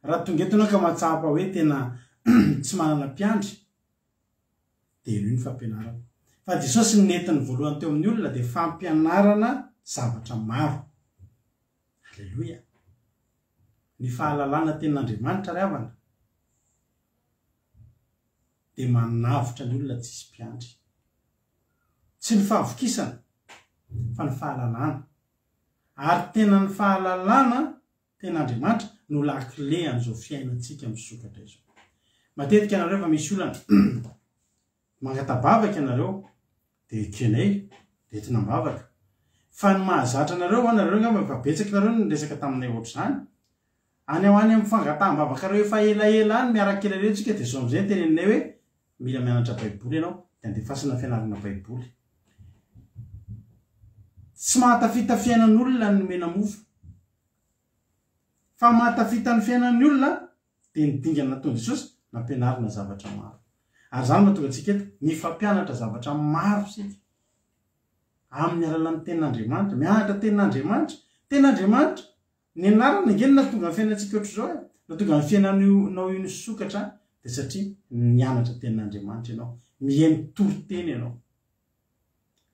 raha tonga eto ianao ka mahatsapa hoe tena tsy manana mpiandry, dia henoy ny fampianarana. Fa Jesosy ny nentiny voalohany teo amin'ny olona dia fampianarana zavatra maro. Aleloia! Ny fahalalana tenin'Andriamanitra ry havana dia manavotra ny olona tsisy mpiandry. Tsy ny fahavokisana fa ny fahalalana. Ary tena ny fahalalana tena Andriamanitra no lakile an'izao fiainantsika misokatra izao. Matetika ianareo efa misy olana mangata-bavaka ianareo dia ekenay dia entina am-bavaka. Fa ny mahazatra anareo, nareo angamba efa betsaka nareo no niresaka taminay ohatr'izany, any ho any amin'ny fangataham-bavakareo efa elaela any miaraka ela ireo tsika dia izao amin'izay no teneninay hoe mila mianatra baiboly ianao dia andefasana fianarana baiboly. Tsy mahatafita fiainan'olona ny nomena mofo. Fa mahatafita ny fiainan'ny olona dia ny dingana nataon'i Jesosy nampianarina zavatra maro. Ary izany no mahatonga antsika eto, mifampianatra zavatra maro isika. Amin'ny alalan'ny tenin'Andriamanitra, mianatra tenin'Andriamanitra. Tenin'Andriamanitra, ny anarana ange no nahatonga ny fiainantsika ohatr'izao e. Nahatonga ny fiainanao io nisokatra dia satria nianatra tenin'Andriamanitra ianao. Mihaino toriteny ianao.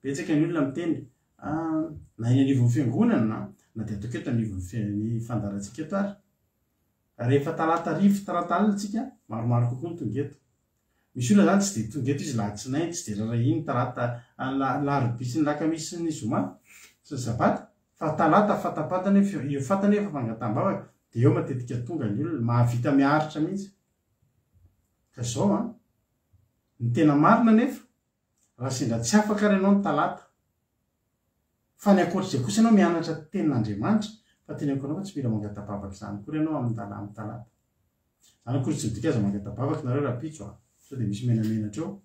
Betsaka ny olona miteny, ah, na eny anivon'ny fiangonana, na dia ataoko eto anivon'ny ny fandaharantsika eto ary. Rehefa talata hariva, talata alina tsika, maromaro kokoa ny tonga eto. Misy olona zany tsy dia tonga eto izy latsinainy, tsy dia rarahiny talata, alarobia sy ny lakamisy sy ny zoma sy ny sabata, fa talata fatapatany eo fatany efa fangataham-bavaka, dia eo matetika tonga ny olona, mahavita miaritra mihitsy. Ka izao an, ny tena marina anefa, Raha sendra tsy afaka ary ianao ny talata. Fa ny ankoatr'izay kosa ianao mianatra tenin'Andriamanitra, fa teneniko anao fa tsy mila mangata-bavaka izany akory ianao amin'ny amin'ny talata. Izany akory tsy midika aza mangata-bavaka nareo rahampitso a! Sao dia misy menamenatra eo.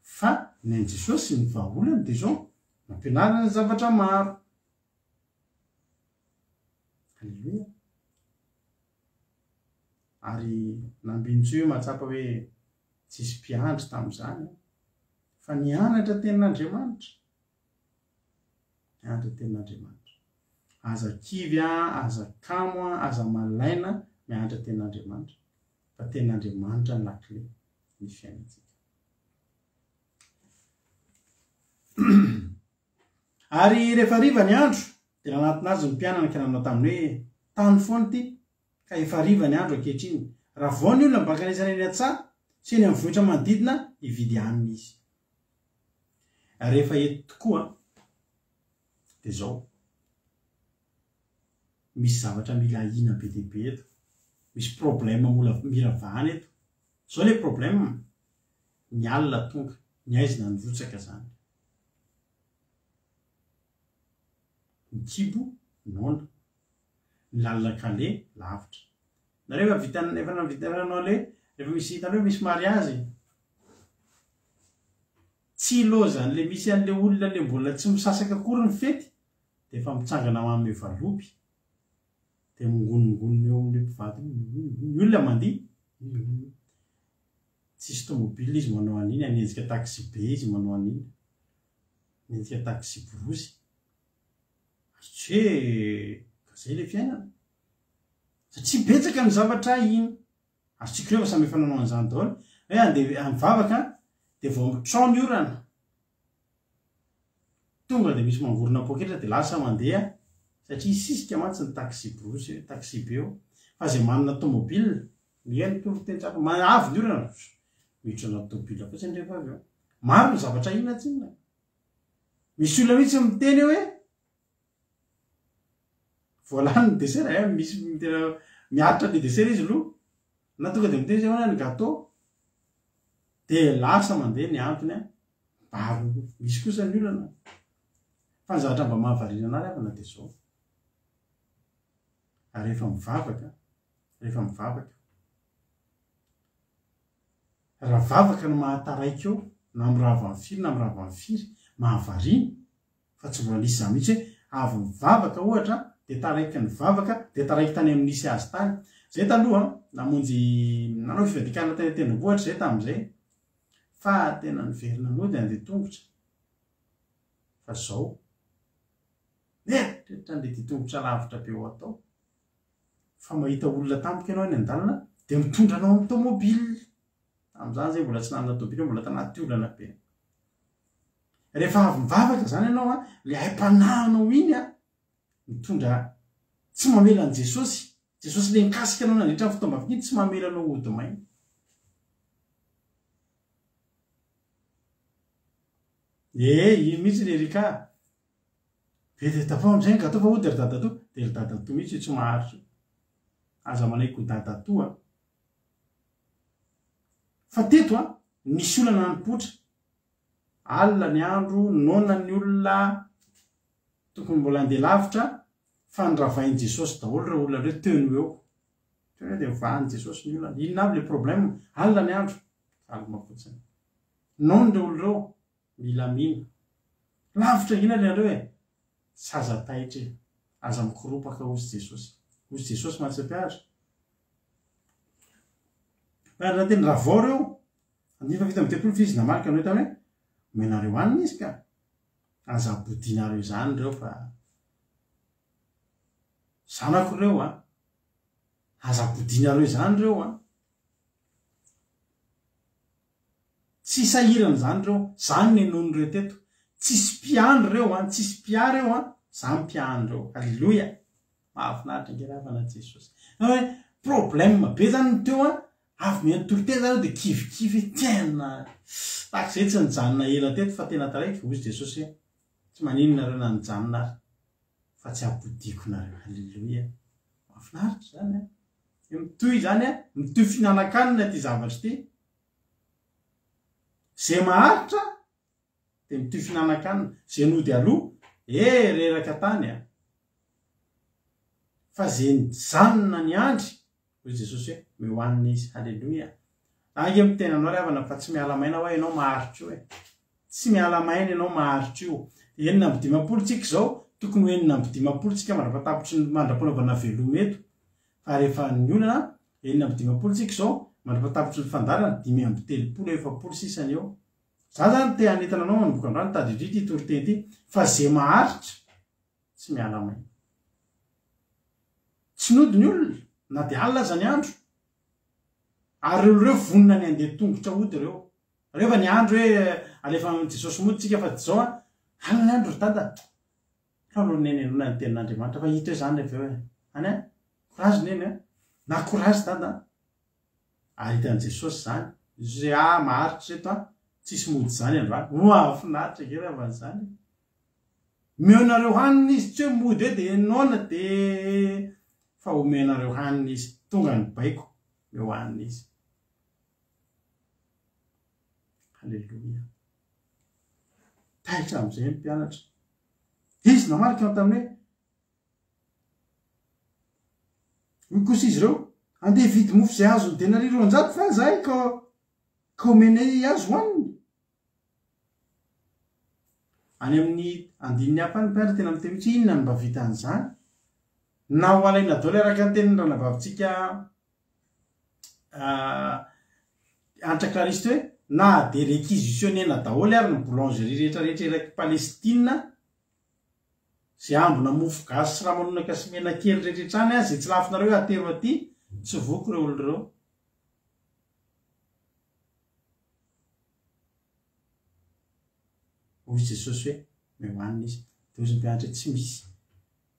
Fa ny an'i Jesosy, ny vahaolany dia izao, nampianariny zavatra maro. Aleloia. Ary nambinintsoa io mahatsapa hoe tsisy mpiandry tamin'izany fa nianatra tenin'Andriamanitra. Nianatra tenin'Andriamanitra. Aza kivy, aza kamo, aza malaina mianatra tenin'Andriamanitra. Fa tenin'Andriamanitra ny lakile ny fiainantsika. Ary rehefa hariva ny andro, dia nanatona azy ny mpianany ka nanao taminy hoe, Tany foana ity, ka efa hariva ny andro ankehitriny. Ravao ny olona mba hankanesana eny an-tsaha sy eny amin'ny vohitra manodidina hividy hanina izy. Rehefa eto tokoa, dia izao, misy zavatra mila ahiana be dia be eto. Misy problème mola mila vahana eto. Izao ilay problème, ny alina tonga, ny haizina nirotsaka izany. Ny kibo noana. Ny lalana kale lavitra. Nareo efa vita efa navita efa nanao le rehefa misy hitanareo misy mariazy. Tsy ilaozan'le misy an'le olona le mbola tsy misasaka akory ny fety dia efa mitsangana manome valopy dia mingonongonona eo amin'le mpivady io, ny olona mandihy, tsisy tomobile izy manao an'iny, hanenjika taxi be izy manao an'iny, hanenjika taxi borosy, ary tsy hoe ka zay le fiainana, satria betsaka ny zavatra ahiana. Azontsika ireo fa samy efa nanao an'izany daholo. Hoe andeha mivavaka dia vao mitrao ny orana, tonga dia misy mangorona poketra dia lasa mandeha satria hisisika mantsy ny taxi-brousse eo, taxi-be eo. Fa izay manana tomobile, mihaino toriteny tsara, avy ny orana, miditra anaty tomobile fotsiny rehefa avy eo. Maro ny zavatra inona tsinona. Misy olona mihitsy miteny hoe Voalany ny dessert eh, misy tena miaritra le dessert izy aloha, na tonga de miteny izy hoe ahoana ny gateau, de lasa mandeha ny antony an, mba misy kosa ny olana, fa ny zavatra mba mahavariana anah ry havana de zao, rehefa mivavaka, rehefa mivavaka, raha vavaka no mahataraiky eo, na mirava ny firy na mirava ny firy, mahavariana, Fa tsy mbola nisy izany mihitsy hoe avy nivavaka ohatra dia taraiky nivavaka dia taraiky tany amin'ny nisy azy tany. Izay taloha namonjy nanao fivadikanana tany an-tendrombohitra izay tamin'izay fa tena niverina nody handeha tongotra. Fa izao mieritreritra an'ilay dia tongotra lavitra be ho atao. Fa mahita olona tampoka ianao eny an-dalana dia mitondra anao amin'ny tomobile. Tamin'izany izay mbola tsy nanana tomobile, mbola tanaty olana be. Rehefa avy mivavaka izany ianao an, ilay aim-panahinao iny an, mitondra, tsy mamela an'i Jesosy, Jesosy ilay nikasika anao nandritra ny fotoam-bavaka iny, tsy mamela anao hody maina. Ee, iny mihitsy ry Erika. Be dia tapao amin'izay ny gateau fa hody ry dadatoa. Dia ry dadatoa mihitsy io tsy maharitra io. Aza manaiky ho dadatoa. Fa teto an, nisy olana nipoitra. Alina ny andro, noana ny olona, tokony mbola handeha lavitra, fa noravain'i Jesosy daholo ireo olona ireo teo no eo. Teo no eo dia novahan'i Jesosy ny olana. Inona avy ilay problème? Alina ny andro, calme fotsiny. Noana ireo olona ireo, milamina. Lavitra inona ilay andreo e? Tsy aza taitra e. Aza mikoropaka hozy Jesosy. Hozy Jesosy mantsy mpiandry. Mpiandry teny ravao ireo. Andininy faha-37 fa izy namaly ka nanohy taminy hoe, Omenareo hanina izy ka. Aza abodianareo izany ireo fa zanako ireo a. Aza abodianareo izany ireo a. Tsy sahirana izany ireo, zany nenoin'ireo teto. Tsisy mpiandry ireo an, tsisy mpiahy ireo an, za mpiahy an'ireo. Aleloia! Mahafinaritra ange ravana Jesosy. Hoe problème be zany ny teo an, avy mihaino toriteny zany aho dia kivikivy hoe tena tahaka izay tsy nijanona ela teto fa tena taraiky, hoy Jesosy hoe tsy maninona nareo na nijanona ary fa tsy hampodiako nareo. Aleloia! Mahafinaritra izany an. Mitohy izany an, mitohy fihinanan-kanina ity zavatra ity. Izay maharitra dia mitohy fihinanan-kanina, izay nody aloha, eh reraka tany an! Fa izay nijanona niandry, hoy Jesosy hoe, omeo hanina izy. Haleloia! Za ange miteny anao ry havana fa tsy miala maina hoa ianao maharitra io e! Tsy miala maina ianao maharitra io. 56 tsika izao, tokony ho 56 tsika mandra-patapitry ny mandra-panaovana veloma eto. Fa rehefa ny olana, 56 tsika izao, mandra-patapitry ny fandaharana, 35, 40 sisa ny eo. Za zany te hanentana anao manomboka androany, tadidio ity toriteny ity, fa ze maharitra, tsy miala maina. Tsy nody ny olona, na dia alina aza ny andro. Ary ireo olona ireo vonona ny handeha tongotra hody ireo. Rehefa ny andro hoe alefa amin'i Jesosy mody tsika fa zao an, alina ny andro ry dada. Fa aloha neny aloha ny tenin'Andriamanitra fa hita eo zany rehefa eo e. Any an, courage neny an. Na courage dada an. Ary hitan'i Jesosy zany. Jesosy hoe ah maharitra reto an, tsisy mody zany androany. Mahafinaritra ange raha zany e. Omenareo hanina izy, tsy hoe mody eo dia noana dia fa omenareo hanina izy. Tonga ny baiko, omeo hanina izy. Haleloia. Taitra amin'izay ny mpianatra. Izy namaly ka tamin'ny hoe, Hoy kosa izy ireo, Andeha hividy mofo izay azon'ny denaria 200 va izahay ka ka omenay azy hohaniny? Any amin'ny andininy hafa any ny mpianatra tena miteny mihitsy hoe inona no mba vitan'izany? Na ho alaina daholo araka ny tenin'ny ranabavitsika Hanitra Clarisse hoe na dia réquisitionner-na daholo ary ny boulangerie rehetra rehetra erak'i Palestine, izay ambina mofo gasy sy ramanonaka sy menakely rehetra any, izay tsy lafonareo atero aty, tsy voky ireo olona ireo. Hoy Jesosy hoe, Omeo hanina izy. Dia hoy ny mpianatra hoe, Tsy misy.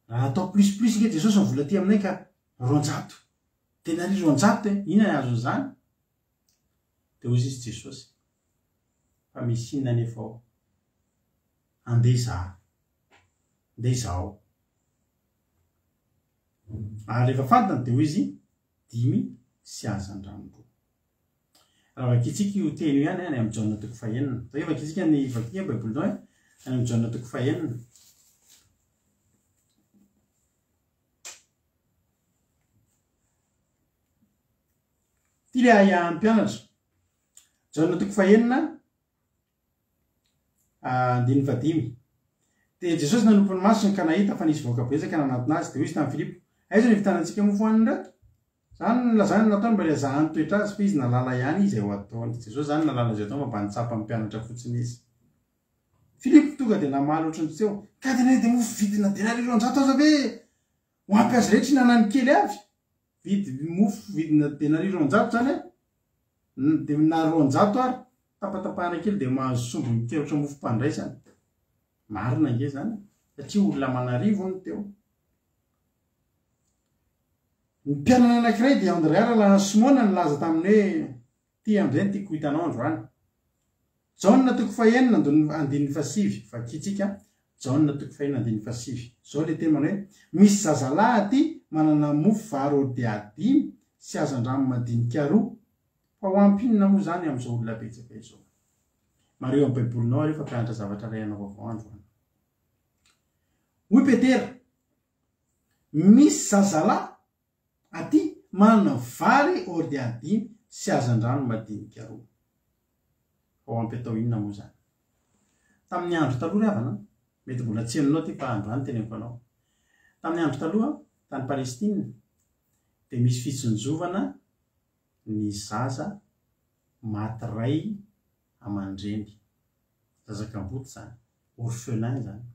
Raha atao plus plus nge Jesosy ny vola aty aminay ka 200. Denaria 200 e, inona ny azon'izany? Dia hoy izy Jesosy, Fa misy inona anefa ao? Andeha izaho. Andeha izaho. Ary rehefa fantany dia hoy izy, Dimy sy hazandrano roa. Raha vakintsika io teny io ihany any amin'ny Jaona toko fahenina. Atao hoe vakintsika ny vakintsika ny Baibolinao e, any amin'ny Jaona toko fahenina. Ity ilay ahiahin'ny mpianatra. Jaona toko fahenina, andininy fahadimy. Dia Jesosy nanompo ny masony ka nahita fa nisy vahoaka betsaka nanatona azy. Dia hoy izy tamin'i Filipo, Aiza no hivitanantsika mofo hohanin'ireto? Izany no nilazany nataony mba hilazahany toetra azy, fa izy nahalala ihany izay ho ataony. Jesosy izany nahalala izay ataony fa mba nitsapa ny mpianatra fotsiny izy. Filipo tonga dia namaly ohatry ny tsy teo, Ka dia na dia mofo vidina denaria 200 aza ve ho ampy azy rehetra hihinanany kely avy? Vidy mofo vidina denaria 200 izany an, dia na 200 ary, tapatapahana kely dia mahazo sombiny kely ohatry ny mofom-pandraisana. Marina ange izany, satria olona aman'arivo hono teo. Ny mpianany anankiray dia Andrea rahalahin'i Simona nilaza taminy hoe, Ity amin'izay no tiako ho hitanao androany. Jaona toko fahenina andininy fahasivy, vakintsika, Jaona toko fahenina andininy fahasivy. Izao ilay teny manao hoe, Misy zazalahy aty manana mofo vary hordea dimy sy hazandrano madinika roa. Fa ho ampy inona moa izany amin'izao olona betsaka izao? Mariho amin'ny Baibolinao ary fa mpianatra zavatra iray anao vaovao androany. Hoy Petera, Misy zazalahy aty manana vary hordea dimy sy hazandrano madinika roa. Fa ho ampy atao inona moa izany? Tamin'ny andro taloha ry havana, mety mbola tsy henonao ity fa androany teneniko anao. Tamin'ny andro taloha, tany Palestine, dia misy fitsinjovana ny zaza maty ray aman-dreny. Zaza kamboty izany, orphelin izany.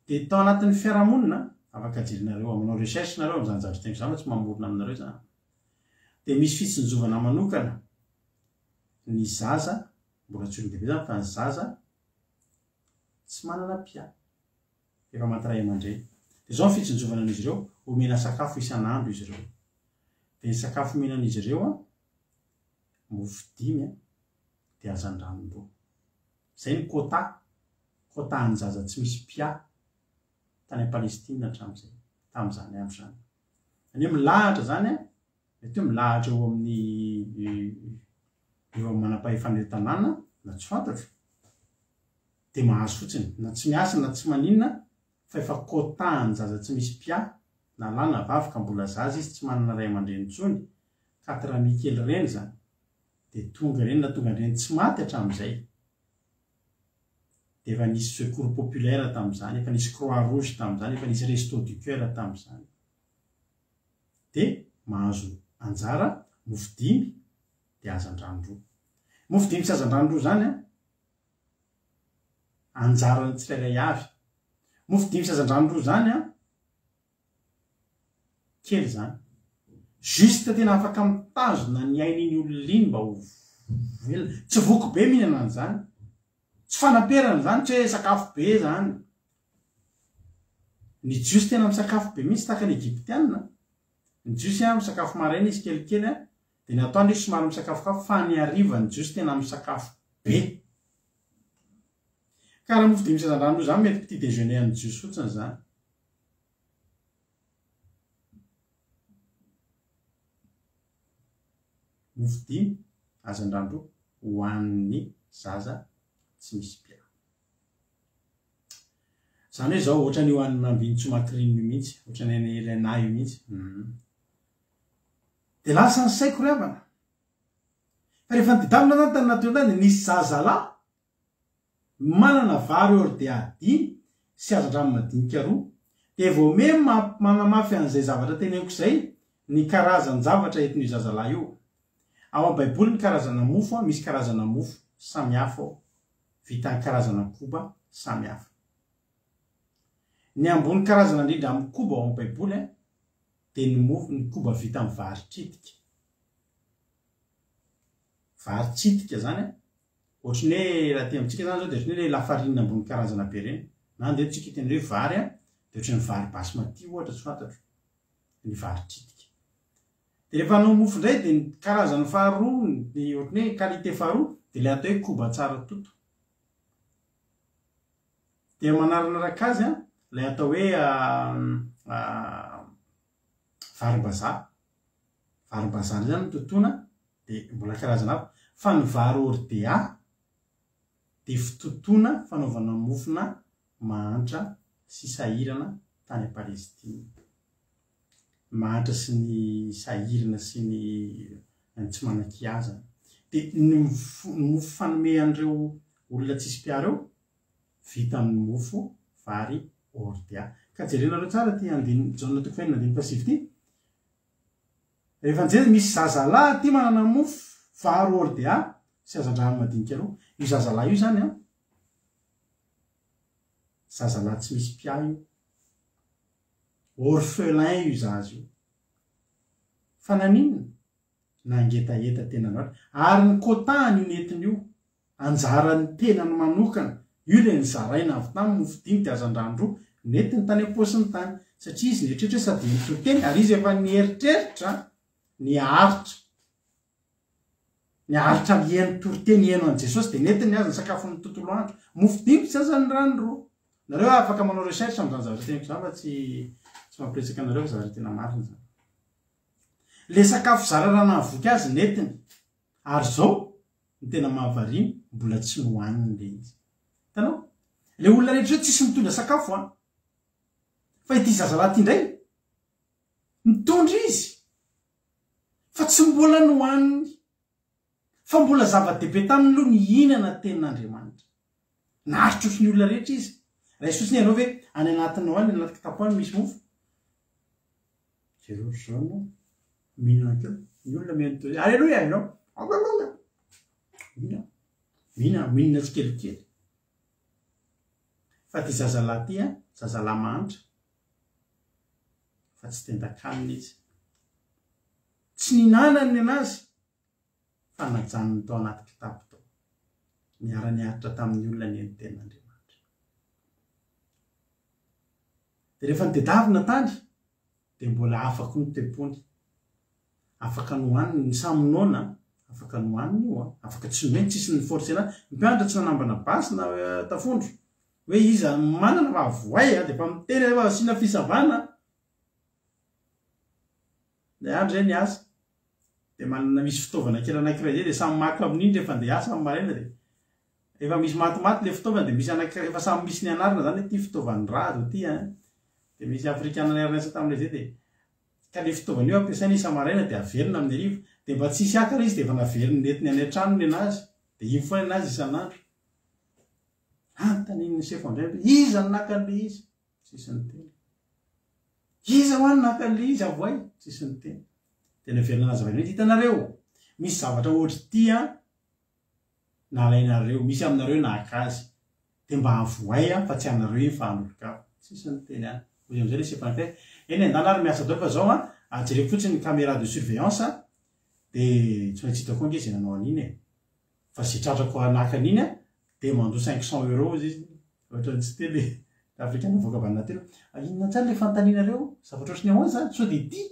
Dia tao anatin'ny fiarahamonina, afaka jerenareo, manao recherche nareo amin'izany zavatra teniko izany fa tsy mamorona aminareo izany. Dia misy fitsinjovana manokana ny zaza, mbola tsy olon-dehibe izany fa ny zaza tsy manana mpiahy, efa maty ray aman-dreny. Dia izao ny fitsinjovana an'izy ireo, omena sakafo isan'andro izy ireo. Dia ny sakafo omena an'izy ireo an, mofo dimy an, dia hazandrano roa. Izay ny quota, quota an'ny zaza tsy misy mpiahy tany Palestine hatramin'izay, tamin'izany andro izany. Izany hoe milahatra izany an, mety hoe milahatra eo amin'ny eo amin'ny manam-pahefana eo tanàna na tsy fantatro, dia mahazo fotsiny, na tsy miasa na tsy maninona fa efa quota an'ny zaza tsy misy mpiahy, na lahy na vavy ka mbola zaza izy tsy manana ray aman-dreny intsony, quatre amis kely ireny izany. Dia tonga ireny na tonga ireny tsy maty hatramin'izay. Dia efa nisy secours populaire tamin'izany, efa nisy croix rouge tamin'izany, efa nisy resto du coeur tamin'izany. Dia mahazo anjara mofo dimy dia hazandrano roa. Mofo dimy sy hazandrano roa izany an, anjaran'ny tsirairay avy. Mofo dimy sy hazandrano roa izany an, Kely izany. Juste tena afaka mitazona ny ain'iny olona iny mba ho velona. Tsy voky be mihinana an'izany. Tsy fanaperana izany, tsy hoe sakafo be izany. Ny jiosy tena misakafo be mihitsy tahaka ny egyptiana. Ny jiosy an, misakafo maraina izy kelikely an, dia ny atoandro izy somary misakafokafo fa ny hariva ny jiosy tena misakafo be. Ka raha mofo dimy sy hazandrano roa izany mety petit déjeuner an'ny jiosy fotsiny izany. Mofo dimy, hazandrano roa ho an'ny zaza tsy misy mpiahy. Izany hoe izao ohatran'io an'i Rambinintsoa Macrine io mihitsy, ohatran'ny an'i Elena io mihitsy. Dia lasa ny saiko ry havana. Fa rehefa nitedavina zany tany natiora tany dia nisy zazalahy. Manana vary hordea dimy sy hazandrano madinika roa. Dia vao me manamafy an'izay zavatra teneniko izay ny karazan-javatra entin'io zazalahy io. Ao amin'ny Baiboly ny karazana mofo misy karazana mofo samihafa ao, vita ny karazana koba samihafa. Ny ambony karazana indrindra amin'ny koba ao amin'ny Baiboly dia ny mofo, ny koba vita amin'ny vary tritika. Vary tsitika izany an! Ohatry ny hoe raha aty amintsika izany izao dia ohatry ny hoe ilay lafarinina ambony karazana be ireny. Na andeha tsika hiteny hoe vary an, dia ohatry ny vary basmati ohatra, tsy fantatro. Ny vary tritika. Dia rehefa hanao mofo indray dia ny karazany faharoa, ny ohatry ny hoe qualité faharoa dia ilay atao hoe koba tsara toto. Dia manaranaraka azy an, ilay atao hoe varim-bazaha. Varim-bazaha indray izany no totoina dia mbola karazana hafa. Fa ny vary hordea dia fitotoana fanaovana mofona mahantra sy sahirana tany Palestina. Ny mahantra sy ny sahirana sy ny ny tsy manan-kiazana. Dia ny mofo fanome an'ireo olona tsisy mpiaro eo, vita amin'ny mofo vary hordea. Ka jerenareo tsara ity andininy Jaona toko fahenina andininy fahasivy ity. Rehefa nijery, misy zazalahy aty manana mofo vary hordea sy hazandrano madinika roa. Io zazalahy io izany an, zazalahy tsy misy mpiahy io. Orphelin io zaza io. Fa naninona? Nangetaheta tena loatra. Ary ny quota-ny io nentiny io, anjaran'ny tenany manokana, io ilay nozaraina avy taminy, mofo dimy dia hazandrano roa, nentiny tany am-paosiny tany. Satria izy nieritreritra hoe sady nitoriteny, ary izy efa nieritreritra ny haharitra. Niaritra hihaino toriteny hihaino an'i Jesosy dia nentiny azy ny sakafon'ny tontolo andro. Mofo dimy sy aza ny rano roa. Nareo afaka manao recherche amin'izany zavatra teniko izany fa tsy tsy mampiresaka anareo fa zavatra tena marina izany. Le sakafo zara raha nahavoky azy nentiny. Ary izao ny tena mahavariana mbola tsy nohaniny le izy. Hitanao? Le olona rehetra ireo tsisy mitondra sakafo an. Fa ity zazalahy ity indray mitondra izy. Fa tsy mbola nohaniny. Fa mbola zava-dehibe taminy aloha ny hihinana ny tenin'Andriamanitra. Naharitra ohatry ny olona rehetra izy. Raiso fotsiny ianao ve any anatinao any, any anaty kitapo any misy mofo? Jereo ohatr'izao ianao. Mihinana kely. Ny olona mihaino toy izay. Aleloia ianao. Aleloia. Mihinana. Mihinana, mihinana tsikelikely. Fa ity zazalahy ity an, zazalahy mahantra. Fa tsy tendan-kanina izy. Tsy nihinanany ny anazy fa najanony tao anaty kitapo tao. Niara-niaritra tamin'ny olona anie ny tenin'Andriamanitra. Dia rehefa nitedavina tany dia mbola hafa koa ny toe-pony. Afaka nohaniny, ny samy noana, afaka nohaniny io an, afaka tsy nomeny, tsisy ni-forcer-na. Ny mpianatra tsy nanambana basy na tafondro. Hoe iza manana fa avoay a, dia efa miteny efa asiana fisavana. Ilay andro izay niasa, dia manana misy fitaovana kely anankiray izay dia samy maka amin'iny rehefa handeha hiasa amin'ny maraina dia efa misy matimaty ilay fitaovana dia misy anankiray efa samy misy ny anarana izany hoe ity fitaovan'ny rado ity an, dia misy afrikana niara-niasa taminay izay dia ka ilay fitaovana io ampiasaina isa-maraina dia averina amin'ny hariva dia mba tsy hisy haka ilay izy dia efa naveriny nentiny any an-trano ny anazy dia iny foana ny anazy isan'andro. Anontanian'ny sefo indray hoe iza no naka an'ilay izy? Tsisy niteny. Iza hoa no naka an'ilay izy avoay? Tsisy niteny. Dia naverina nazavaina hoe hitanareo, misy zavatra ohatr'ity an, nalainareo, misy aminareo naka azy. Dia mba avoay an, fa tsy anareo iny fa an'olon-kafa. Tsisy niteny an. Hoy amin'izay ilay sefo anankiray, eny andana ary miasa daholo fa izao an, jereko fotsiny ny caméra de surveillance dia tsy maintsy hitako ange izay nanao an'iny e. Fa ze tratrako naka an'iny an, dia mandoa 500 euros hozy izy, ohatran'ny tsy tia le afrikana mivoaka avy any natiora. Inona tsara le fanontanianareo? Zavatra ohatran'ny ahoana izany? Sao dia ity?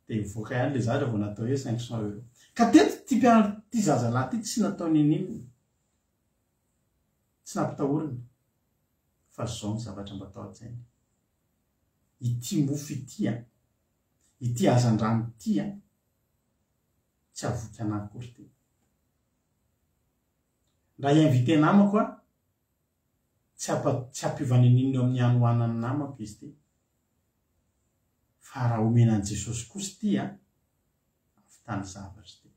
Dia nivoaka ihany le zavatra vao natao hoe 500 euros. Ka teto ity mpianatra ity zazalahy ity tsy natao n'inon'inona. Tsy nampitahorina. Fa zao ny zavatra mba tao an-tsainy. Ity mofo ity an, ity hazandrano ity an, tsy havoky anah akory ity. Raha hi-inviter namako aho, tsy hampa tsy hampiova n'inon'inona eo amin'ny hanohanan'ny namako izy ity. Fa raha omena an'i Jesosy kosa ity an, hahavitany zavatra ity.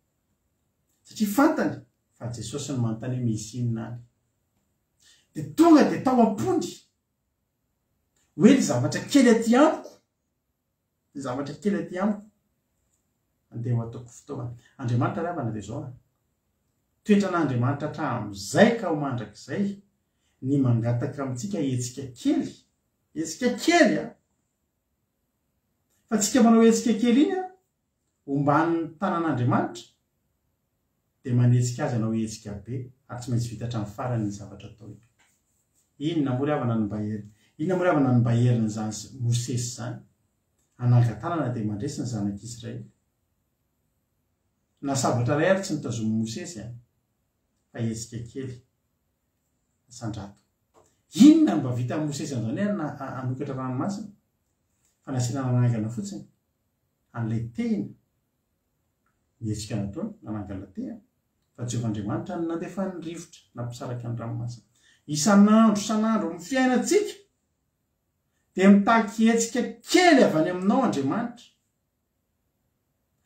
Satria fantany fa. Fa Jesosy no manontany hoe misy inona any. Dia tonga dia tao am-pony hoe ny zavatra kely aty amiko, ny zavatra kely aty amiko, andeha ho ataoko fitaovana. Andriamanitra ry havana dia izao an, toetran'Andriamanitra hatramin'izay ka ho mandrakizay ny mangataka amintsika hetsika kely, hetsika kely an! Fa tsika manao hetsika kely iny an, omban'ny tanan'Andriamanitra dia manetsika azy hanao hetsika be ary tsy maintsy vita hatramin'ny farany iny zavatra atao iny. Inona moa ry havana no mba hery, inona moa ry havana no mba herin'izany Mosesy izany? Hanangan-tanana dia mandresy ny zanak'Israely. Na sabatra iray ary tsy notazomin'i Mosesy an, fa hetsika kely. Asandrato. Inona no mba vitan'i Mosesy amin'izany hoe hanokatra ranomasina? Fa nasiana nanangana fotsiny. an'ilay tehina, ny hetsika nataony, nanangana tehina, fa Jehovah Andriamanitra no nandefa ny rivotra nampisaraka ny ranomasina. Isan'andro isan'andro amin'ny fiainantsika dia mitaky hetsika kely avy any aminao Andriamanitra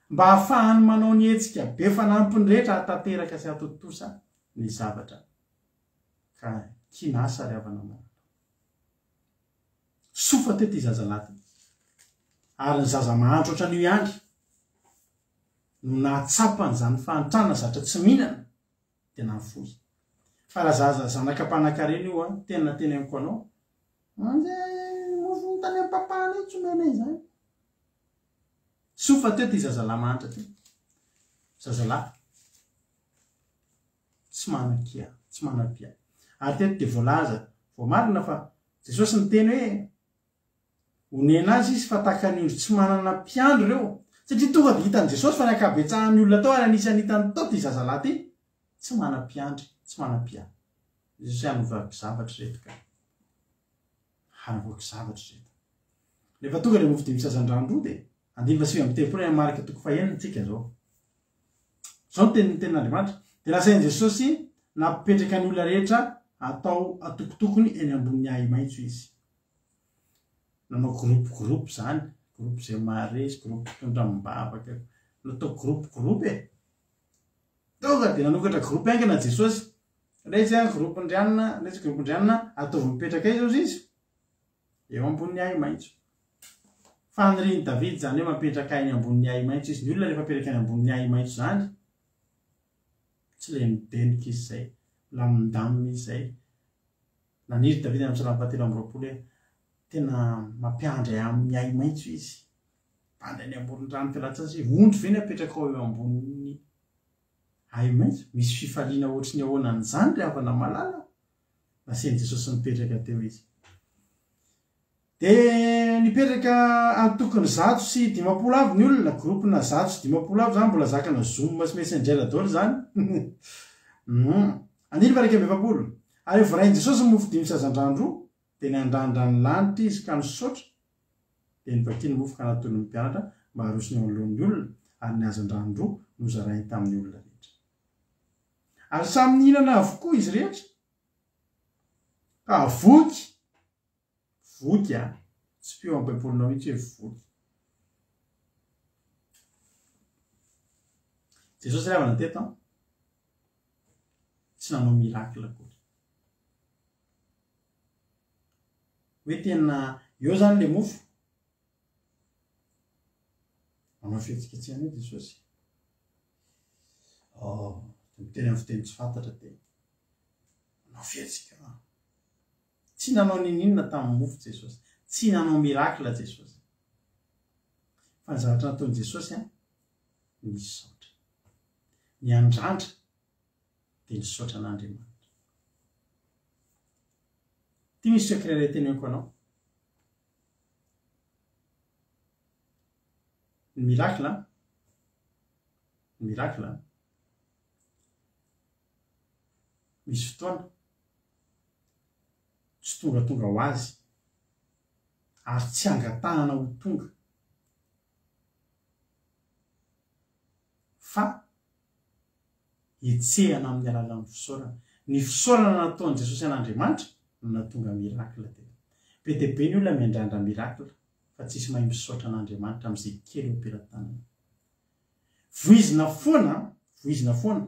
mba hahafahany manao ny hetsika be fanampiny rehetra hahatanteraka sy hahatontosa ny zavatra ka kinasa ry havana malala. Soa fa teo ity zazalahy ity. Ary ny zaza mahantra ohatran'io ihany no nahatsapa an'izany fahantrana zatra tsy mihinana dia nahafoy. Fa raha zaza zanaka mpanankarena io an, tena teneniko anao, anjay mofo tany amin'ny papanay tsy omenay izany. Soa fa teo ity zazalahy mahantra ity. Zazalahy tsy manan-kia, tsy manam-pia. Ary teto dia voalaza, voamarina fa Jesosy niteny hoe, Onena azy izy fa tahaka ny ondry tsy manana mpiandry ireo. Satria tonga dia hitan'i Jesosy fa ny ankabetsahan'ny olona tao ary anisan'ny hitany tao ity zazalahy ity, tsy manam-piandry, tsy manam-piahy. Jesosy hoe hanovako zavatra ireto ka. Hanovako zavatra ireto. Rehefa tonga ilay mofo dimy sy hazandrano roa dia andininy faha 39 any amin'ny Marka toko fahenina tsika izao. Izao no tenin'ny tenin'Andriamanitra, Dia nasain'i Jesosy nampipetraka ny olona rehetra atao atokotokony eny ambonin'ny ahi-maitso izy. Nanao groupe groupe izany, groupe izay maharesy, groupe mpitondra amim-bavaka, natao groupe groupe e. Tonga dia nanokatra groupe haingana Jesosy. Retsy an, groupe-ndry anona, retsy groupe-ndry anona, ataovy mipetraka aiza ozy izy? Eo ambonin'ny ahi-maitso. Fanirian'i Davida izany hoe mampetraka ahy eny ambonin'ny ahi-maitso izy. Ny olona rehefa apetraka eny ambonin'ny ahi-maitso izany, tsy ilay midenoka izy izay, milamindamina izy izay. Naniry Davida any amin'ny Salamo fahatelo amby 20 hoe tena mampiandry ahy amin'ny ahi-maitso izy. Mpandry any amoron-drano fialan-tsasatra izy. Ondry ve ny apetrakao eo ambonin'ny ahi-maitso? Misy fifaliana ohatry ny ahoana an'izany ry havana malala? Nasian'i Jesosy nipetraka teo izy. Dia nipetraka antokony 150 avy ny olona, groupe-na 150 avy izany, mbola zakana zoom sy messenger daholo izany. Andininy faha 41. Ary vorain'i Jesosy ny mofo dimy sy hazandrano roa, dia niandrandra ny lanitra izy ka nisaotra, dia novakiany ny mofo ka natolony ny mpianatra mba harosony eo anoloan'ny olona, ary ny hazandrano roa nozarainy tamin'ny olona rehetra. Ary samy nihinana avokoa izy rehetra, ka voky. Voky a! Tsipiho amin'ny baibolinao mihitsy hoe voky. Jesosy ry havana teto an, tsy nanao miracle akory. Hoe tena eo zany le mofo, manao fihetsiketsehana eo Jesosy. Oh, miteny amin'ny fiteny tsy fantatra dia manao fihetsika. Tsy nanao n'inon'inona tamin'ny mofo Jesosy. Tsy nanao miracle Jesosy. Fa ny zavatra nataon'i Jesosy an, nisaotra. Niandrandra dia nisaotra an'Andriamanitra. Ity misy secret iray teneniko anao. Ny miracle an, ny miracle an, misy fotoana tsy tongatonga ho azy ary tsy angatahana ho tonga fa hetsehana amin'ny alalan'ny fisaorana. Ny fisaorana nataon'i Jesosy an'Andriamanitra no nahatonga miracle teto. Be dia be ny olona miandrandra miracle fa tsisy mahay misaotra an'Andriamanitra amin'izay kely eo am-pelatanana. Voizina foana, voizina foana.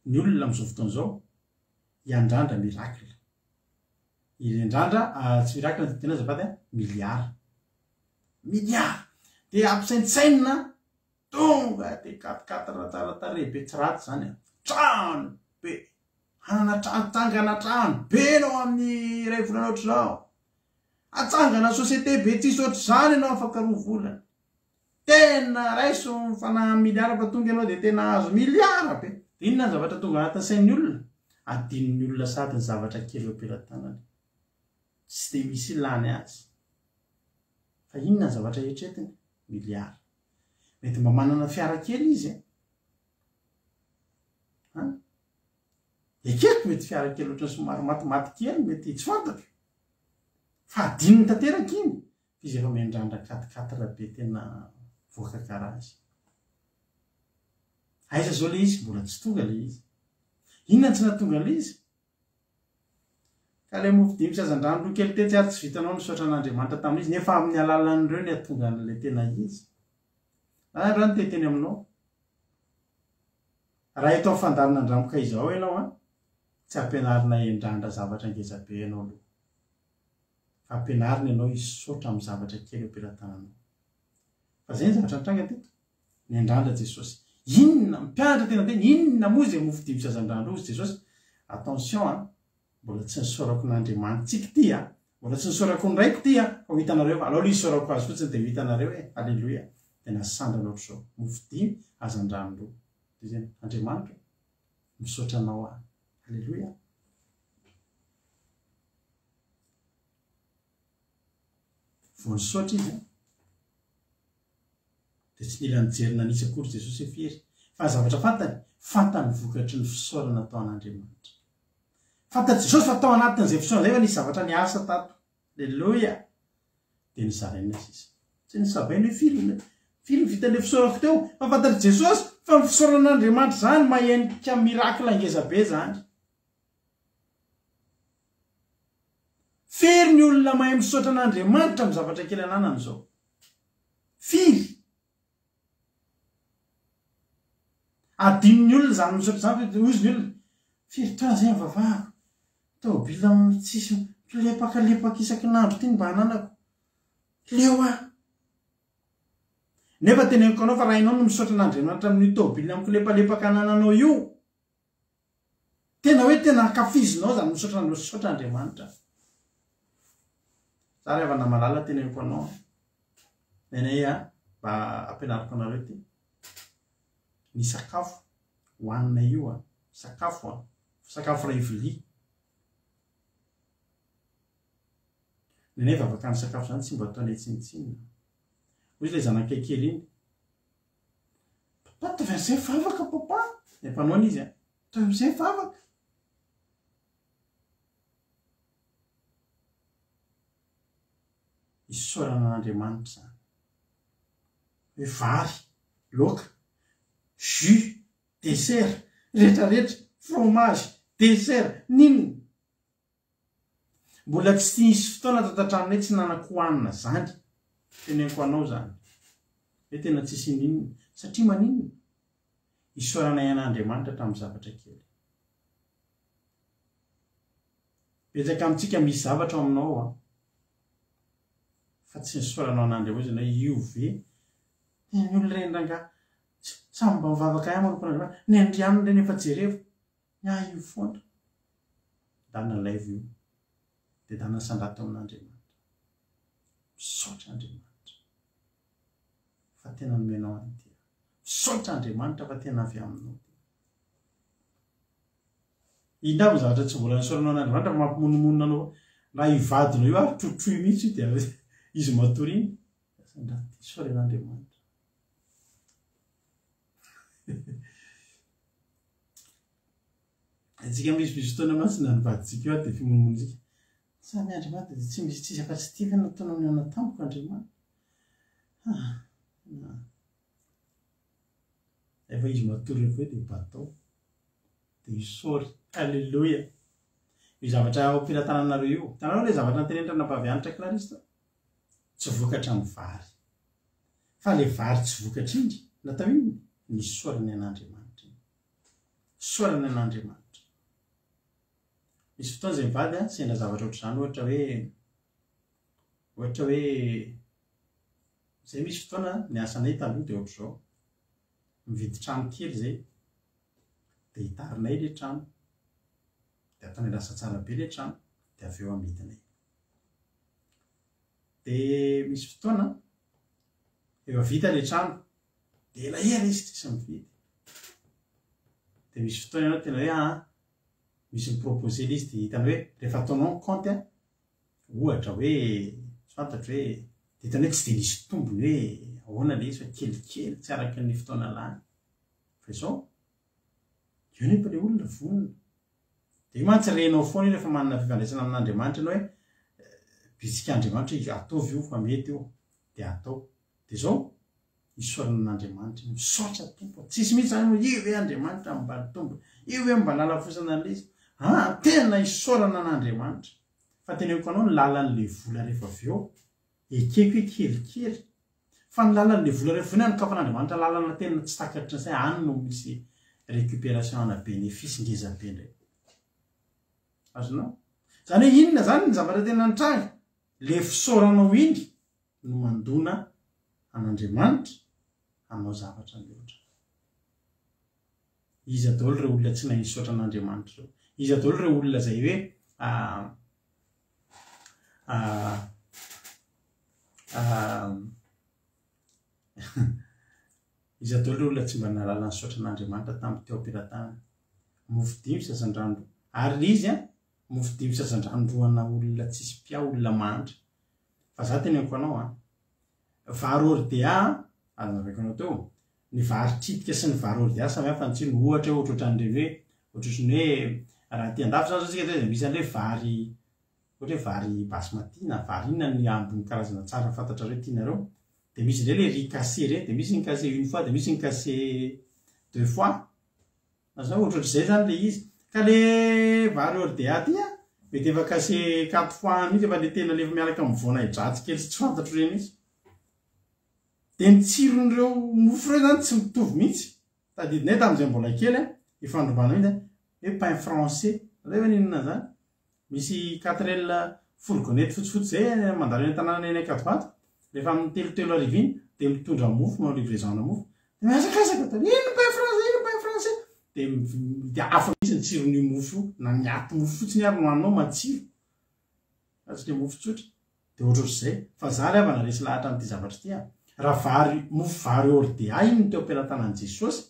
Ny olona amin'izao fotoana izao hiandrandra miracle. Hiandrandra, tsy miracle no tena azafady a, milliard. Milliard! Dia ampisaintsainina tonga dia quatre quatre tsara tarehy be, tsy ratsy izany a. Trano be! Hanana trano, tsangana trano be ianao amin'ny iray volana ohatr'izao. Hatsangana société be tsisy ohatr'izany ianao afaka roa volana. Tena raiso ny fanahy milliard fa tonga ianao dia tena azo milliard be. Dia inona ny zavatra tonga anatin'ny sain'ny olona? Adinon'ny olona sady ny zavatra kely eo am-pelatanany. Tsy dia misy ilany azy. Fa inona ny zavatra eritreretiny? Milliard. Mety mba manana fiara kely izy e. An? Ekeko mety fiara kely ohatran'ny somary matimaty kely, mety tsy fantatro. Fa adinony tanteraka iny. Izy efa miandrandra quatre quatre be tena voaka garage. Aiza zao le izy? Mbola tsy tonga le izy. Inona no tsy nahatonga an'le izy? Ka le mofo dimy sy hazandrano roa kely tetsy ary tsy vitanao nisaotra an'Andriamanitra tamin'izy nefa amin'ny alalan'ireo ny hahatonga an'le tena izy. Za androany te hiteny aminao. Raha eto amin'ny fandaharana Andramoka izao ianao an, tsy ampianarina hiandrandra zavatra ngeza be ianao aloha. Fa ampianarina ianao hisaotra amin'ny zavatra kely eo am-pelatananao. Fa izay ny zavatra nitranga teto. Niandrandra Jesosy. Inona, mpianatra tena teny, inona moa izay mofo dimy sy hazandrano roa hozy Jesosy? Attention an, mbola tsy nisaorako n'Andriamanitsika ity an, mbola tsy nisaorako ny Raiko ity an, fa ho hitanareo fa aleo aloha hisaorako azy fotsiny dia ho hitanareo e, Aleloia. Dia nasandrany ohatr'izao, mofo dimy, hazandrano roa. Dia izay, Andriamanitra o, misaotra anao aho. Aleloia. Vao nisaotra izy an, dia tsy nila nijery nanitsy akory Jesosy hoe firy. Fa ny zavatra fantany, fantany ny vokatry ny fisaorana tao an'Andriamanitra. Fantatr'i Jesosy fa tao anatin'izay fisaorana izay fa nisy zavatra niasa tato. Aleloia! Dia nozaraina sisa. Tsy nisavaina hoe firy ny firy ny vitan'ilay fisaorako teo. Fa fantatr'i Jesosy fa ny fisaorana an'Andriamanitra izany mahenika miracle ngezabe izany. Firy ny olona mahay misaotra an'Andriamanitra amin'ny zavatra kely ananany izao? Firy? Adinon'ny olona izany misaotra izany fa hozy ny olona, firy taona izay nivavahako, taobila tsisy milepakalепaka isakin'andro ity no mba ananako. Leo aho. Nefa teneniko anao fa raha ianao no misaotra an'Andriamanitra amin'io taobila mikolepalepaka anananao io, Tena hoe tena ankafizinao zany misaotra anareo misaotra Andriamanitra. Za ry havana malala teneniko anao an. Nenay a mba ampianariko anareo ty. Ny sakafo hohanina io an, sakafo an, sakafo iray vilia. Nenay vavaka ny sakafo zany tsy mba ataonay tsinontsinona. Hoy izy ilay zanakay kely iny. Papa ataovy an'izay vavaka papa. Dia mpanaona izy an. Ataovy amin'izay vavaka. Isaorana an'Andriamanitra izany. Hoe vary, laoka, jus, dessert, retraretra, fromage, dessert, n'inona. Mbola tsy nisy fotoana tato an-tranonay tsy nanan-kohanina zany. Teneniko anao zany. Hoe tena tsisy ininona. Satria maninona? Isaoranay an'Andriamanitra hatramin'ny zavatra kely. Betsaka amintsika misy zavatra ao aminao an. Fa tsy nisaoranao an'Andriamanitra ianao hoe io ve? Ny olona ireny rangahy samy mba mivavaka ihany manompo an'Andriamanitra. Ny andrianina ireny efa jerevo. Ny ahy io foana. Dana alaivo io. Dia dana sandrato amin'Andriamanitra. Misaotra Andriamanitra fa tena nomenao an'ity aho. Misaotra Andriamanitra fa tena avy aminao ity. Inona avy ny zavatra tsy mbola nisaoranao an'Andriamanitra fa mampimonomonona anao raha io vadinao io ary trotroy mihitsy io dia izy matory iny. Sandrato, isaory an'Andriamanitra. Antsika misimisy fotoana mantsy na ny vadintsika io ary dia fimonomonontsika. Samy Andriamanitra dia tsy misy tsisy afa-tsy ity ve nataonao nihaona tamiko Andriamanitra? Ah, na. Efa izy matory avy eo dia batao. Dia isaory. Alléluia. Io zavatra ao am-pelatananareo io. Hitanareo ilay zavatra noteneniny Ranabavy Hanitra Clarisse teo? Tsy vokatra ny vary. Fa le vary tsy vokatra iny, natao inona? Nisaorany an'Andriamanitra iny. Isaorana an'Andriamanitra. Misy fotoana izay mivady an, sendra zavatra ohatr'izany ohatra hoe ohatra hoe izay misy fotoana ny asanay taloha dia ohatr'izao. Mividy trano kely izay dia hitarinay ilay trano. Dia ataonay lasa tsara be ilay trano dia avy eo amidinay. Dia misy fotoana efa vita ilay trano dia elaela izy tsisy mividy. Dia misy fotoana ianao tena hoe aa misy mi-proposer ilay izy dia hitanao hoe rehefa ataonao ny compte an, ohatra hoe tsy fantatro hoe dia hitanao hoe tsy dia nisy tombony hoe ahoana ilay izy fa kelikely tsy araka ny fotoana lany. Fa izao, eo nefa ilay olona vonona. Dia io mantsy renao foana io rehefa manana fifandraisana amin'Andriamanitra ianao hoe bitsik'Andriamanitra hoe ataovy io fa mety io, dia atao. Dia izao, isaorana an'Andriamanitra, misaotra Tompo a, tsisy mihitsy izany hoe io ve Andriamanitra mba nitombo, io ve mba nalafosana an'ilay izy, aa tena isaorana an'Andriamanitra. Fa teneniko anao ny lalan'ilay vola rehefa avy eo, ekeko hoe kelikely, fa ny lalan'ilay vola rehefa avy eo nanokafan'Andriamanitra lalana tena tsy takatry ny saina, any no misy récupération ana bénéfice ngeza be indray. Azonao? Izany hoe inona izany ny zavatra tena nitranga? Le fisaoranao iny no mandona an'Andriamanitra hanao zavatra mihoatra. Iza daholo ireo olona tsy nahay nisaotra an'Andriamanitra ireo? Iza daholo ireo olona izay hoe Iza daholo ireo olona tsy mba nahalala nisaotra an'Andriamanitra tamin'ny teo am-pelatanana? Mofo dimy sy hazandrano roa. Ary ilay izy an, mofo dimy sy hazandrano roa ana olona tsisy mpiahy, olona mahantra. Fa za teneniko anao an, vary hordea an, azavaiko anao teo, ny vary tritika sy ny vary hordea samy hafa ny tsirony, ohatra hoe ohatrohatran'ireny hoe, ohatrohatran'ny hoe raha aty andafy zany zao tsika de misy an'ilay vary, ohatra hoe vary basmati na vary inona ny ambiny karazana tsara fantatrareo tianareo, de misy indray le riz cassé reny, de misy ny cassé une fois de misy ny cassé deux fois. Azonao? Ohatrohatr'izay zany le izy. Ka le vary hordea ty an, mety efa cassé quatre fois mihitsy, efa le tena le efa miaraka amin'ny voan'ahi-dratsy kely sy tsy fantatro ireny mihitsy. De ny tsiron'ireo mofo ireo zany tsy mitovy mihitsy. Tadidinay tamin'izay mbola kely an, ifandrombana mihitsy an, hoe pain français. Fantatrareo ve ny inona an'izany? Misy quatre L fourgonnette fotsifotsy zay mandalo eny an-tanàna eny Ankadivato, rehefa amin'ny telotelo ariva iny dia mitondra mofo, manao livraison-na mofo, dia mihazakazaka daholo, iny pain français, iny pain français, dia dia hafa mihitsy ny tsiron'io mofo io, na ny aty mofo fotsiny ary no haninao matsiro, fa tsy ilay mofo tsotra, dia ohatrohatr'izay, fa za ry havana resy lahatra amin'ity zavatra ity an, raha vary, mofo vary hordea iny no teo am-pelatanan'i Jesosy,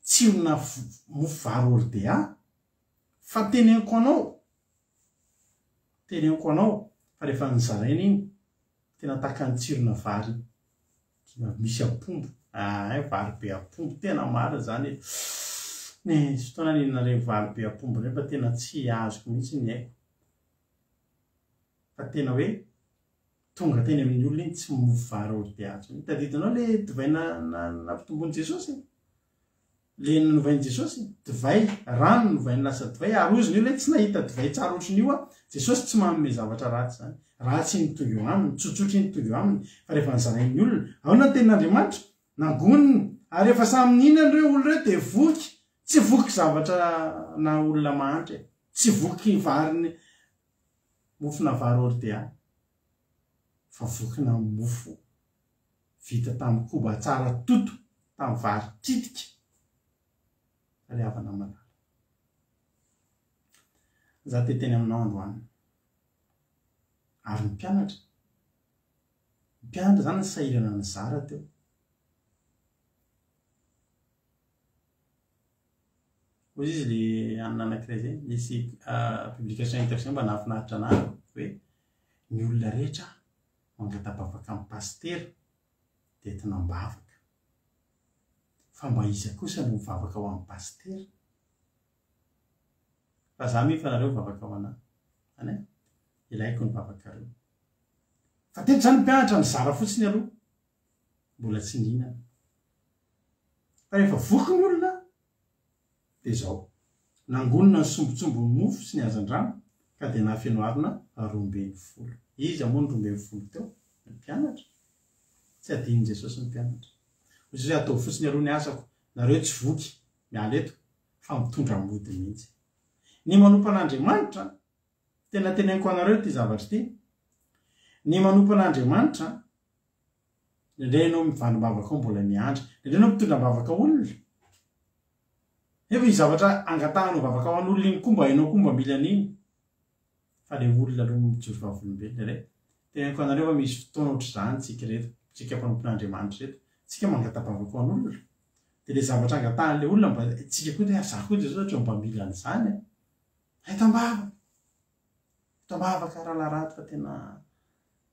tsirona mofo vary hordea, Fa teneniko anao, teneniko anao fa rehefa nozaraina iny, tena tahaka ny tsirona vary misy apombo, ahay vary be apombo, tena marina izany e! Nisy fotoana nihinana ireny vary be apombo ireny fa tena tsy azoko mihitsy ny aiko. Fa tena hoe tonga teny amin'ny olona iny tsy mofo vary hordea intsony. Tadidinao ilay divay nampitomboin'i Jesosy e? Le novain'i Jesosy, divay, rano novainy lasa divay, ary hozy ny olona hoe tsy nahita divay tsara ohatrin'io aho, Jesosy tsy manome zavatra ratsy izany, ratsy iny tonga eo aminy, tsotsotra iny tonga eo aminy, fa rehefa nozarain'ny olona, ahoana ny tenin'Andriamanitra? Nangoniny, ary rehefa samy nihinana ireo olona ireo dia voky, tsy voky zavatra na olona mahantra e, tsy voky vary mofona vary hordea, fa vokina mofo vita tamin'ny koba tsara toto tamin'ny vary tritika ry havana malala. Za te hiteny aminao androany. Ary ny mpianatra? Ny mpianatra zany nisahirana nizara teo. Hoy izy le anona anankiray zay, nisy publication hitako zay mba nahafinaritra anahy hoe ny olona rehetra Mangata-bavaka amin'ny pasitera dia entina am-bavaka. Fa mba iza kosa no mivavaka ho an'ny pasitera? Fa za mino fa nareo mivavaka ho anah. Zany e? Ilaiko ny vavakareo. Fa teto zany ny mpianatra nizara fotsiny aloha. Mbola tsy nihinana. Fa rehefa voky ny olona Dia izao, nangonina ny sombintsombin'ny mofo sy ny hazandrano, ka dia nahafeno harona 12. Iza moa ny 12 teo? Ny mpianatra. Tsy adinon'i Jesosy ny mpianatra. Hoy Jesosy hoe, Ataovy fotsiny aloha ny asako, nareo tsy voky, miala eto. Fa mitondra mody mihitsy. Ny manompo an'Andriamanitra, tena teneniko anareo ity zavatra ity, ny manompo an'Andriamanitra, indraindray ianao mivalim-bavaka ao mbola miandry, indraindray ianao mitondra am-bavaka olona, nefa io zavatra angatahanao vavaka ho an'olona iny koa mba ianao koa mba mila an'iny. Fa le olona aloha mijoro vavolombelona re. Teneniko anareo fa misy fotoana ohatr'izany tsika ireto, tsika mpanompon'Andriamanitra ireto, tsika mangata-bavaka ho an'olona. Dia le zavatra angatahan'le olona mba tsika koa dia za koa Jesosy ohatra mba mila an'izany a. Eto am-bavaka. Eto am-bavaka rahalahy Rado fa tena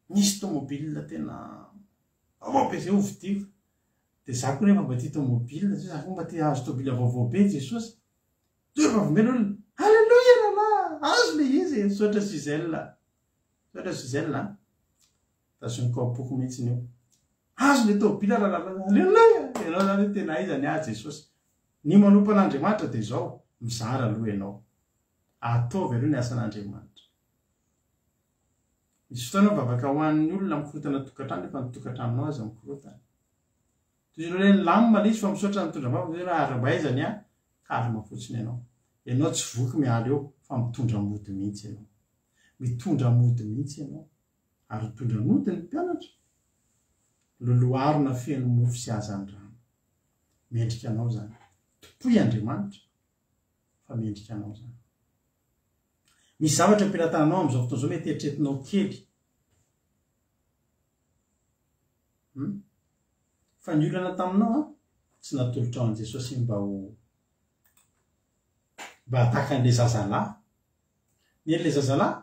misy tomobile tena vaovao be zay hovidiako. Dia za koa nefa mba tia tomobile, za koa mba te hahazo tomobile vaovao be Jesosy. Toy vavolombelona olona. Alléluia rahalahy! Azo le izy e! Misaotra Gisèle. Misaotra Gisèle a. Tazoniko ao am-poko mihitsy io. Azo le tôbila rahalahy. Alléluia! Ianao zany hoe tena aiza ny ahy Jesosy. Ny manompo an'Andriamanitra dia izao, mizara aloha ianao. Ataovy aloha ny asan'Andriamanitra. Misy fotoana mivavaka ho an'ny olona mikorontana tokantrano nefa ny tokantranonao aza mikorontana. Toy izany hoe nilamina ilay izy fa misaotra nitondra vavaka hoe ary mba aiza ny ahy? Calme fotsiny ianao. Ianao tsy voky miala eo fa mitondra mody mihitsy ianao. Mitondra mody mihitsy ianao. Ary nitondra nody ny mpianatra. Loloharina feno mofo sy hazandrano. Mendrika anao izany. Tompoy Andriamanitra fa mendrika anao izany. Misy zavatra eo am-pelatananao amin'izao fotoana izao mety eritreretinao kely. Hum. Fa ny olana taminao an, tsy natolotrao an'i Jesosy mba ho mba hataka an'ilay zazalahy. Ny an'ilay zazalahy,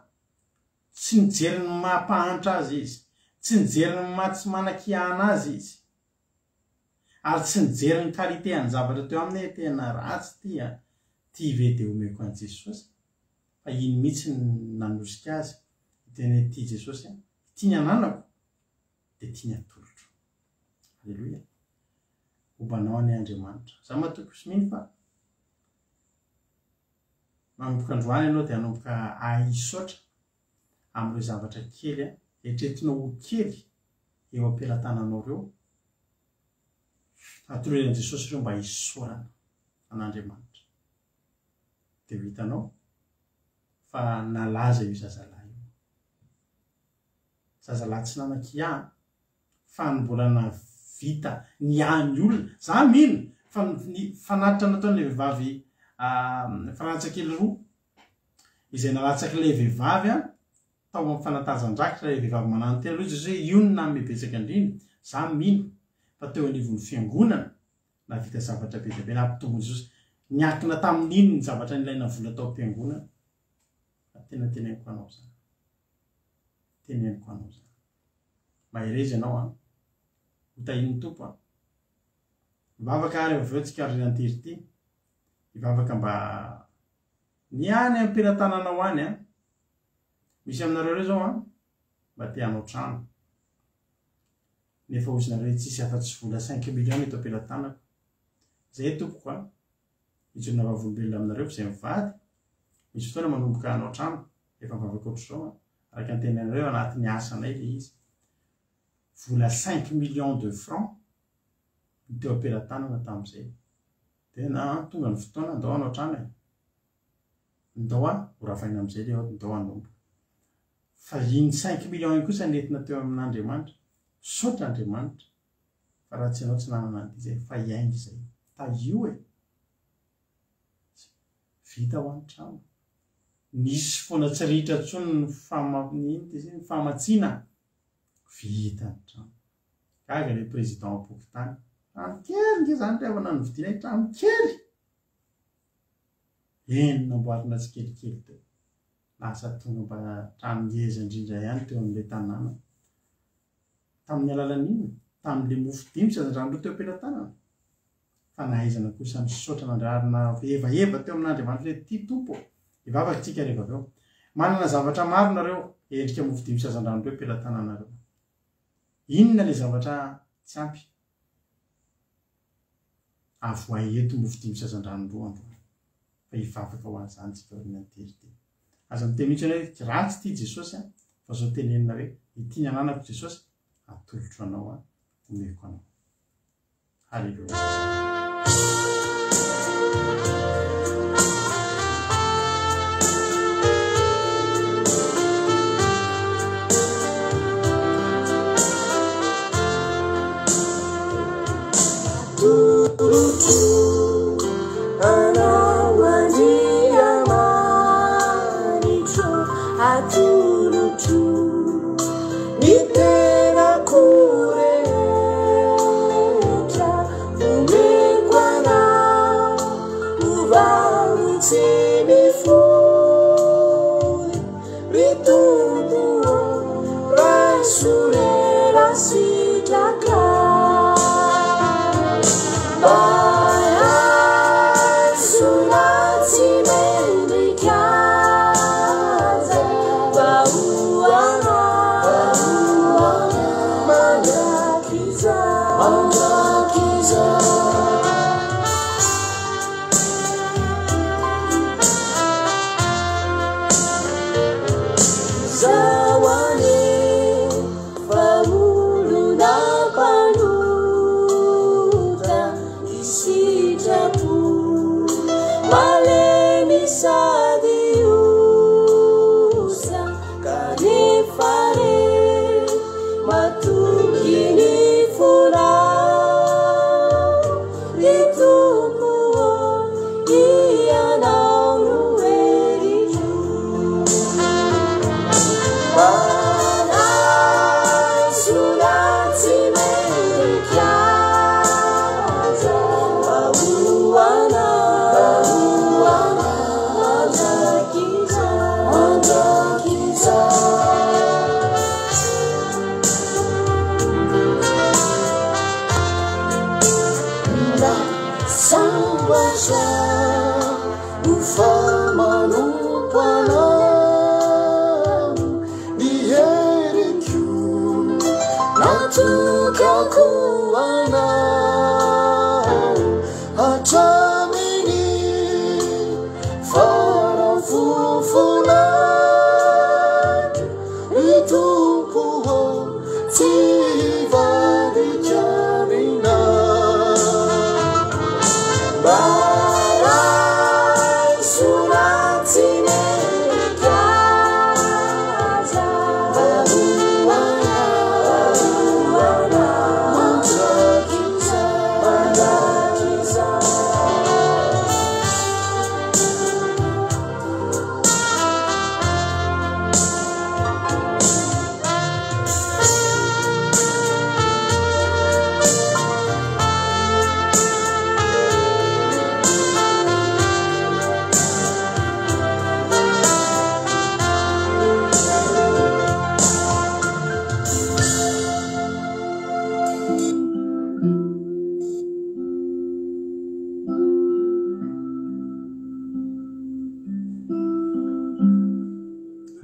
tsy nijery ny maha mpahantra azy izy, tsy nijery ny maha tsy manan-kiahana azy izy, ary tsy nijery ny qualité an'ny zavatra teo aminy hoe tena ratsy ity an, ity ve dia omeko an'i Jesosy? Fa iny mihitsy no nanosika azy hiteny hoe ity Jesosy an, ity ny ananako, dia tiany atolotro. Aleloia. Homba anao anie Andriamanitra. Za matoky sy mino fa manomboka androany ianao dia hanomboka hahisaotra amin'ireo zavatra kely eritreretinao ho kely eo am-pelatananao ireo. Atolory an'i Jesosy ireo mba hisaorana an'Andriamanitra. Dia ho hitanao fa nalaza io zazalahy io. Zazalahy tsy nanan-kiahy fa ny mbola nahavita niahy ny olona. Za mino fa ny fanatitra nataon'ilay vehivavy frantsakely roa izay nalatsak'ilay vehivavy tao amin'ny fanatazan-drakitra ilay vehivavy mananotena aloha izy hoe io no nanome betsaka indrindra. Za mino fa teo anivon'ny fiangonana nahavita zavatra be dia be nampitombo ny Jesosy. Niankina tamin'iny ny zavatra nilaina vola tao am-piangonana. Fa tena teneniko anao izany. Teneniko anao izany. Mahereza ianao an. Ho tahian'ny Tompo an. Mivavaka ary avy eo tsika ry Rantiry ity. Hivavaka mba ny any am-pelatananao any an. Misy aminareo ireo izao an, mba te hanao trano. Nefa hozy nareo tsisy afa-tsy vola cinq millions eto am-pelatanako. Zay tompoko an. Mijorona vavolombelona aminareo fa izay mivady, misy fotoana manomboka hanao trano, efa mivavaka ohatr'izao an. Araka ny teninareo anatin'ny asanay ilay izy. Vola cinq millions de francs no teo am-pelatanana tamin'izay. Dia na tonga ny fotoana ndao hanao trano e. Ndao a, ho ravaina amin'izay ilay ao, ndao hanomboka. Fa iny cinq millions iny kosa nentina teo amin'Andriamanitra. Misaotra Andriamanitra fa raha tsy ianao tsy nanana an'ity izay fa hiainga izay. Tahio e. Vita ho an'ny trano. Nisy foana tsy ritra intsony ny fama, ny inona izy iny, ny famatsiana. Vita ny trano. Gaga ilay président am-pokontany. Trano kely nge izany ry havana novidiana e, trano kely! Eny, namboarina tsikelikely teo. Lasa tonga mba trano ngeza indrindra ihany teo amin'ilay tanàna. Tamin'ny alalan'ny inona? Tamin'ilay mofo dimy sy hazandrano roa teo am-pelatanana. Fa nahaizana kosa nisaotra an'Andriamanitra ary nahevaheva teo amin'Andriamanitra hoe, Ity Tompo ô! Hivavaka isika rehefa avy eo. Manana zavatra maro nareo, endrika mofo dimy sy hazandrano roa eo am-pelatananareo. Inona ilay zavatra tsy ampy? Avoahy eto mofo dimy sy hazandrano roa androany. Fa hivavaka ho an'izany isika aorianan'ny tery ity. Aza miteny mihitsy ianao hoe ratsy ity Jesosy a, fa zao tenenina hoe ity ny ananako Jesosy, atolotro anao a, omeko anao. Haleloia. Atolotro ny tenako rehetra, omeko anao ho valo tsy mifoy. Ry Tompo ô, raiso re raha sitraka. Mba raiso na tsy mendrika aza, mba ho anao mandrakizay. Izaho anefa olona mpanota, ny sitrapo malemy sady osa, kanefa re matoky ny fonao. Ry Tompo ô, Ianao no heriko. Manaiso na tsy mendrika aza, mba ho anao mandrakizay. Na sambatra ho fa manompo anao, ny heriko natokako anao hatramin'ny farafofonako. Ry Tompo ô, tsy hivadika aminao. Mba raiso na tsy mendrika aza, mba ho anao mandrakizay.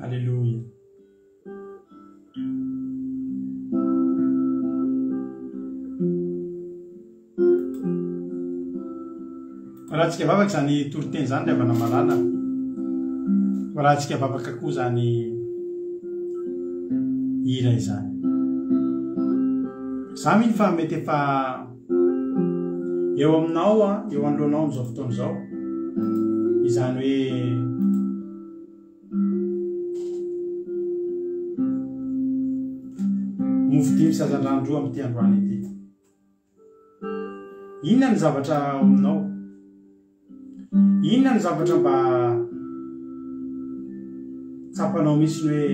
Alléluia. Raha tsika vavaka izany toriteny izany ry havana malala. Raha tsika vavaka koa izany hira izany. Za mino fa mety efa eo aminao, eo anoloanao amin'izao fotoana izao izany hoe Mofo dimy sy hazandrano roa amin'ity androany ity. Inona ny zavatra ao aminao? Inona ny zavatra mba tsapanao mihitsy ny hoe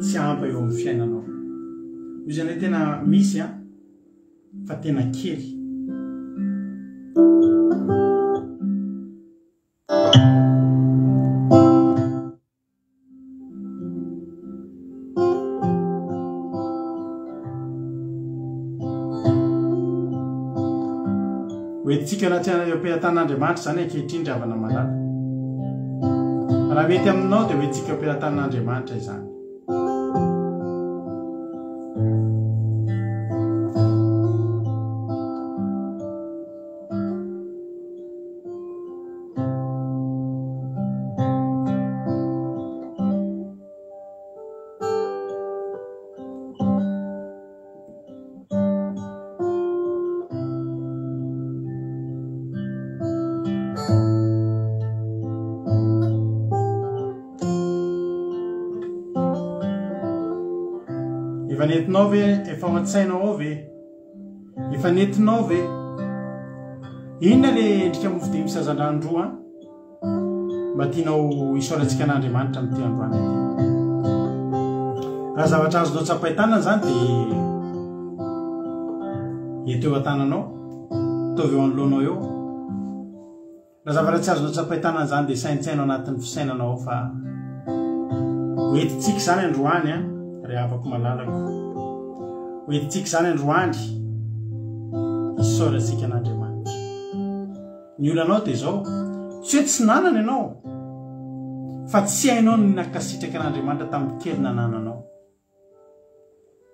tsy ampy eo amin'ny fiainanao? Io izany hoe tena misy an, fa tena kely. Hoentintsika anaty eo am-pelatanan'Andriamanitra izany ankehitriny ry havana malala. Raha mety aminao dia hoentintsika eo am-pelatanan'Andriamanitra izany. Efa nentinao ve? Efa ao an-tsainao ao ve? Efa nentinao ve? Inona le endrika mofo dimy sy hazandrano roa mba tianao hisaorantsika an'Andriamanitra amin'ity androany ity? Raha zavatra azonao tsapain-tanana izany dia eto eo an-tananao, ataovy eo anoloanao eo. Raha zavatra tsy azonao tsapain-tanana izany dia saintsaino anatin'ny fisainanao ao fa ho entintsika izany androany an, ry havako malalako. Ho entintsika izany androany hisaorantsika an'Andriamanitra. Ny olanao dia izao, tsy hoe tsy nanana ianao, fa tsy hainao ny nankasitraka an'Andriamanitra tamin'ny kely nanananao.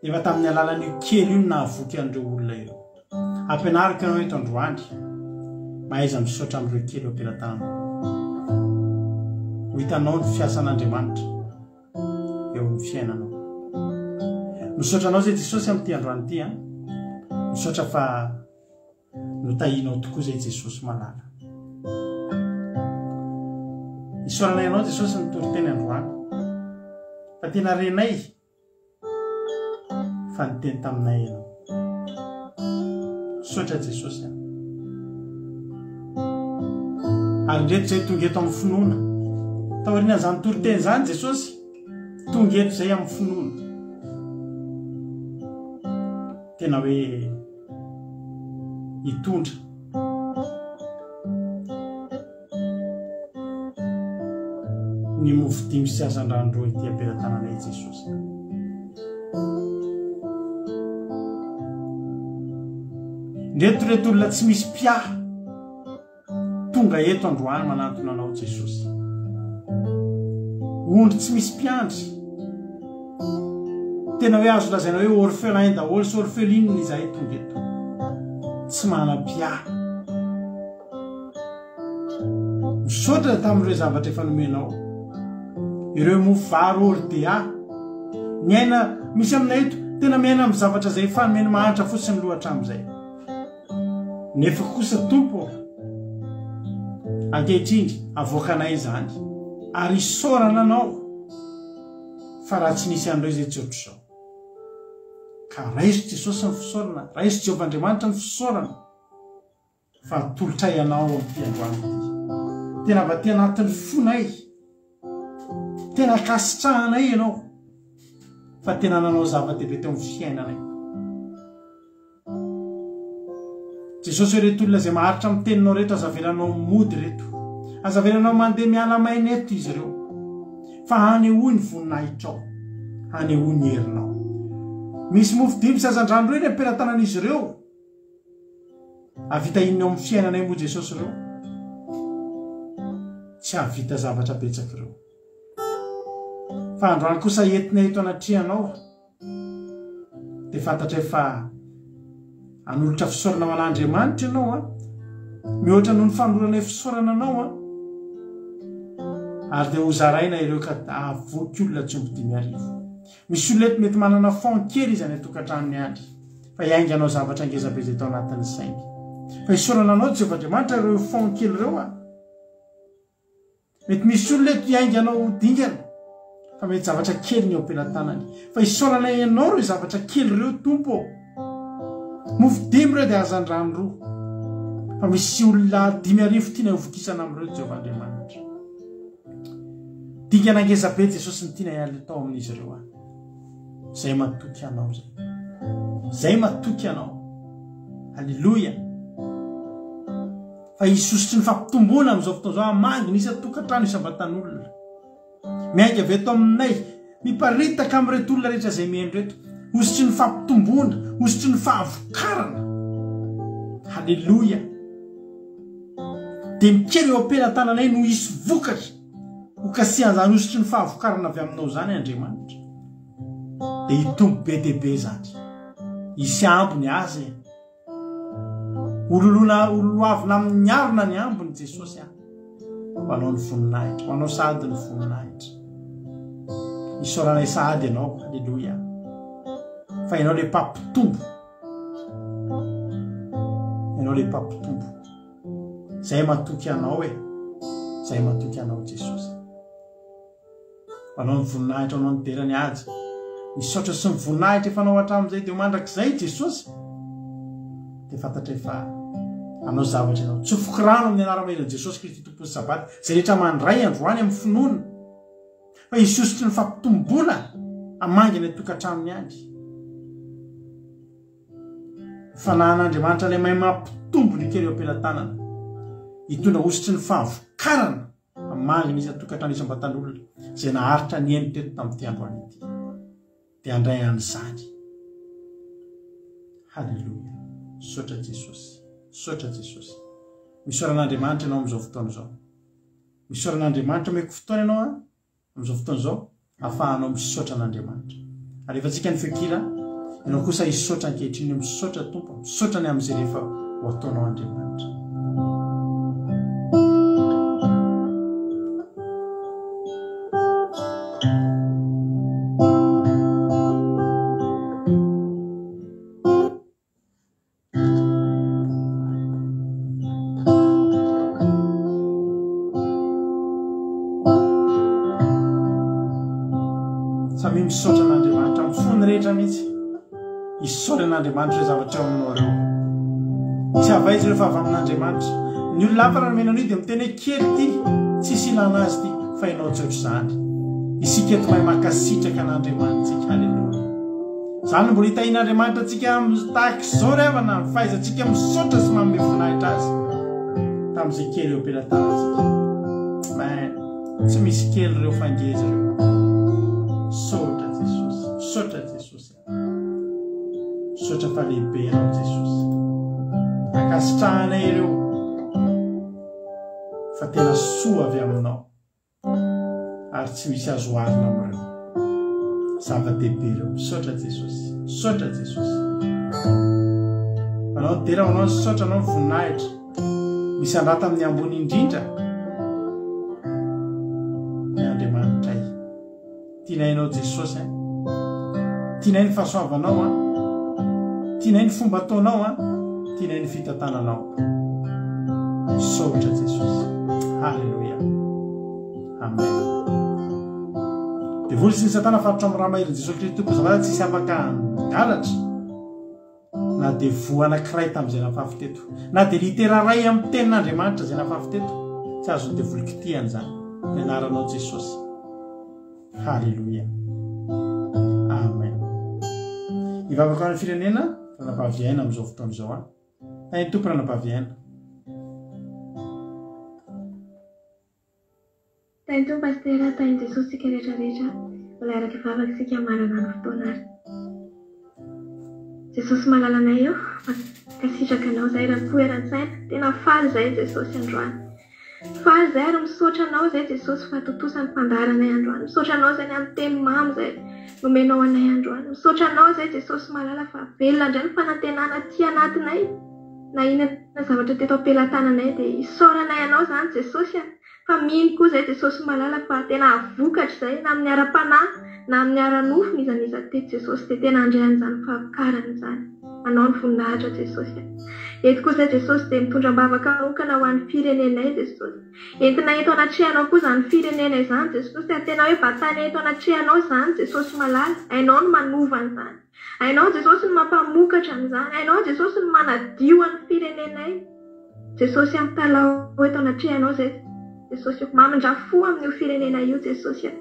Efa tamin'ny alalan'io kely io no nahavoky an'ireo olona ireo. Ampianariko ianao eto androany, mahaiza misaotra amin'ireo kely eo am-pelatananao. Ho hitanao ny fiasan'Andriamanitra eo amin'ny fiainanao. Misaotra anao izay Jesosy amin'ity androany ity an. Misaotra fa Notahianao tokoa izay Jesosy malala. Isaoranay anao Jesosy ny toriteny androany. Fa tena renay fa niteny taminay ianao. Misaotra Jesosy a. Ary indreto izay tonga eto amin'ny finoana. Taorian'izany toriteny izany Jesosy tonga eto izay amin'ny finoana. Tena hoe hitondra. Ny mofo dimy sy hazandrano roa ety am-pelatananay Jesosy. Ndreto ireto olona tsy misy mpiahy. Tonga eto androany manantona anao Jesosy. Ondry tsy misy mpiandry. Tena hoe azo lazaina hoe orphelin daholo sy orpheline izahay tonga eto. Tsy manam-piahy. Misaotra tamin'ireo zavatra efa nomenao. Ireo mofo vary ordea. Miaina misy aminay eto tena miaina amin'ny zavatra izay efa nomeny mahantra fotsiny loha hatramin'izay. Nefa kosa Tompo ô, ankehitriny avoakanay izany ary isaorana Anao fa raha tsy nisy an'ireo izay tsy ohatr'izao. Ka raiso Jesosy ny fisaorana, raiso Jehovah Andriamanitra ny fisaorana fa atolotray Anao amin'ity androany ity. Tena avy aty anatin'ny fonay, tena ankasitrahanay Ianao fa tena nanao zava-dehibe teo amin'ny fiainanay. Jesosy ô ireto olona izay maharitra amin'ny teninao ireto aza avelanao mody ireto. Aza avelanao mandeha miala maina eto izy ireo. Fa hanehoy ny voninahitrao. Hanehoy ny herinao. Misy mofo dimy sy hazandrano ireo eny am-pelatanan'izy ireo. Hahavita inona eo amin'ny fiainanay moa Jesosy ireo? Tsy hahavita zavatra betsaka ireo. Fa androany kosa entina eto anatrehanao. Dia fantatray fa hanolotra fisaorana ho an'Andriamanitra ianao an, mihoatra noho ny fanoloranay fisaorana anao an, ary dia hozaraina ireo ka hahavoky olona tsy omby 5000. Misy olona eto mety manana fond kely izy any an-tokantranony any, fa hiainga hanao zavatra ngeza be izay tao anatin'ny sainy. Fa isaorana anao Jehovah Andriamanitra ireo fond kely ireo an. Mety misy olona eto hiainga anao ho dingana fa mety zavatra kely ny eo am-pelatanany. Fa isaoranay anao ireo zavatra kely ireo Tompo ô. Mofo dimy ireo dia hazandrano roa. Fa misy olona 5000 tianay hovokisana amin'ireo Jehovah Andriamanitra. Dingana ngeza be Jesosy ny tianay atao amin'izy ireo any. Zay matoky anao zay. Zay matoky anao. Alléluia. Fa hisy sosotry ny fampitomboana amin'izao fotoana izao hamangy ny isan-tokantrano isam-batan'olona. Miainga avy eto aminay, miparitaka amin'ireto olona rehetra izay mihaino ireto. Hosotry ny fampitomboana, hosotry ny fahavokarana. Haleloia! Dia mikely eo am-pelatananay no hisy vokatra. Ho kasihan'izany hosotry ny fahavokarana avy aminao izany Andriamanitra. Dia hitombo be dia be izany. Hisy ambiny azy e. Hololoana hololoavina amin'ny arona ny ambiny Jesosy a. Ho anao ny voninahitra, ho anao sahady ny voninahitra. Isaoranay sahady ianao, aleloia. Fa ianao le mpampitombo. Ianao le mpampitombo. Zay matoky anao e. Zay matoky anao Jesosy. Ho anao ny voninahitra, ho anao ny dera ny haja. Misaotra sy ny voninahitra efa anao hatramin'izay dia ho mandrakizay Jesosy. Dia fantatray fa Hanao zavatra ianao. Tsofiko rano amin'ny anara-maheran'i Jesosy Kristy Tompon'ny Sabata izay rehetra mandray androany amin'ny finoana fa hisy hosotry ny fampitomboana hamangy any an-tokantranony any. Ny fanahin'Andriamanitra ilay mahay mampitombo ny kely eo am-pelatanana. Hitondra hosotry ny fahavokarana hamangy ny isan-tokantrano isam-batan'olona izay naharitra nihaino teto tamin'ity androany ity. Dia handray an'izany. Haleloia. Misaotra Jesosy. Misaotra Jesosy. Misaora an'Andriamanitra ianao amin'izao fotoana izao. Misaora an'Andriamanitra omeko fotoana ianao an, amin'izao fotoana izao, ahafahanao misaotra an'Andriamanitra. Alefantsika ny feon-kira, ianao kosa hisaotra ankehitriny, misaotra Tompo, misaotra ny amin'izay rehefa ho ataonao Andriamanitra. Samia misaotra an'Andriamanitra amin'ny fony rehetra mihitsy. Isaory an'Andriamanitra ireo zavatra eo aminao ireo. Tsy avy aiza ireo fa avy amin'Andriamanitra. Ny olona hafa raha nomena an'io dia miteny hoe kely ity, tsisy ilana azy ity, fa ianao tsy ohatr'izany. Isika eto mahay mankasitraka an'Andriamanitsika. Haleloia. Izany no mbola hitahian'Andriamanitra antsika tahaka izao ry havana, ny fahaizantsika misaotra sy manome voninahitra Azy tamin'izay kely eo am-pelatanantsika. Amen. Tsy misy kely ireo fa ngeza ireo. Misaotra Jesosy. Misaotra Jesosy. Misaotra fa lehibe ianao Jesosy. Ankasitrahanay ireo fa tena soa avy aminao. Ary tsy misy azo oharina amin'ireo. Zava-dehibe ireo. Misaotra Jesosy. Misaotra Jesosy. Anao ny dera, anao ny saotra, anao ny voninahitra. Misandrata amin'ny ambony indrindra ny Andriamanitray. Tianay ianao Jesosy a. Tianay ny fahasoavanao a. Tianay ny fomba ataonao a. Tianay ny fitantananao. Misaotra Jesosy. Haleloia. Amen. Devoly sy ny satana faritra amin'ny rà maherin'i Jesosy Kristy Tompo zavatra tsisy afaka hangalatra. Na dia voa anankiray tamin'izay nafafy teto, na dia litera iray amin'ny tenin'Andriamanitra izay nafafy teto, tsy azon'ny devoly kitihana izany. Ny anaranao Jesosy. Haleloia. Amen. Hivavaka ho an'ny firenena, ranabavy aina amin'izao fotoana izao an. Tahin'ny Tompo ranabavy aina. Tahin'ny Tompo Pasitera, tahin'i Jesosy tsika rehetra rehetra, mbola hiaraka hivavaka isika hamarana ny fotoana ary. Jesosy malala anay eo, mankasitraka anao zahay eram-po eran-tsaina, tena faly zahay Jesosy androany. Faly zahay ary misaotra anao zahay Jesosy fa tontosa ny fandaharanay androany, misaotra anao zahay ny amin'ny teny mamy izay nomenao anay androany, misaotra anao zahay Jesosy malala fa velona indray ny fanantenana aty anatinay na inona zavatra teto am-pelatananay dia isaoranay anao izany Jesosy a. Fa mino koa zay Jesosy malala fa tena hahavokatra izay na amin'ny ara-panahy na amin'ny ara-nofo n'iza n'iza teto Jesosy dia tena handray an'izany fahavokarana izany. Anao ny voninahitra Jesosy a. Eto koa zay Jesosy dia mitondra am-bavaka manokana ho an'ny firenenay Jesosy. Entina eto anatrehanao koa izany firenena izany Jesosy a. Tena hoe batana eto anatrehanao izany Jesosy malala. Hainao ny manova an'izany. Hainao Jesosy ny mampamokatra an'izany. Hainao Jesosy ny manadio an'ny firenenay. Jesosy a, mitalaho eto anatrehanao zay Jesosy o, mamindra fo amin'io firenena io Jesosy a,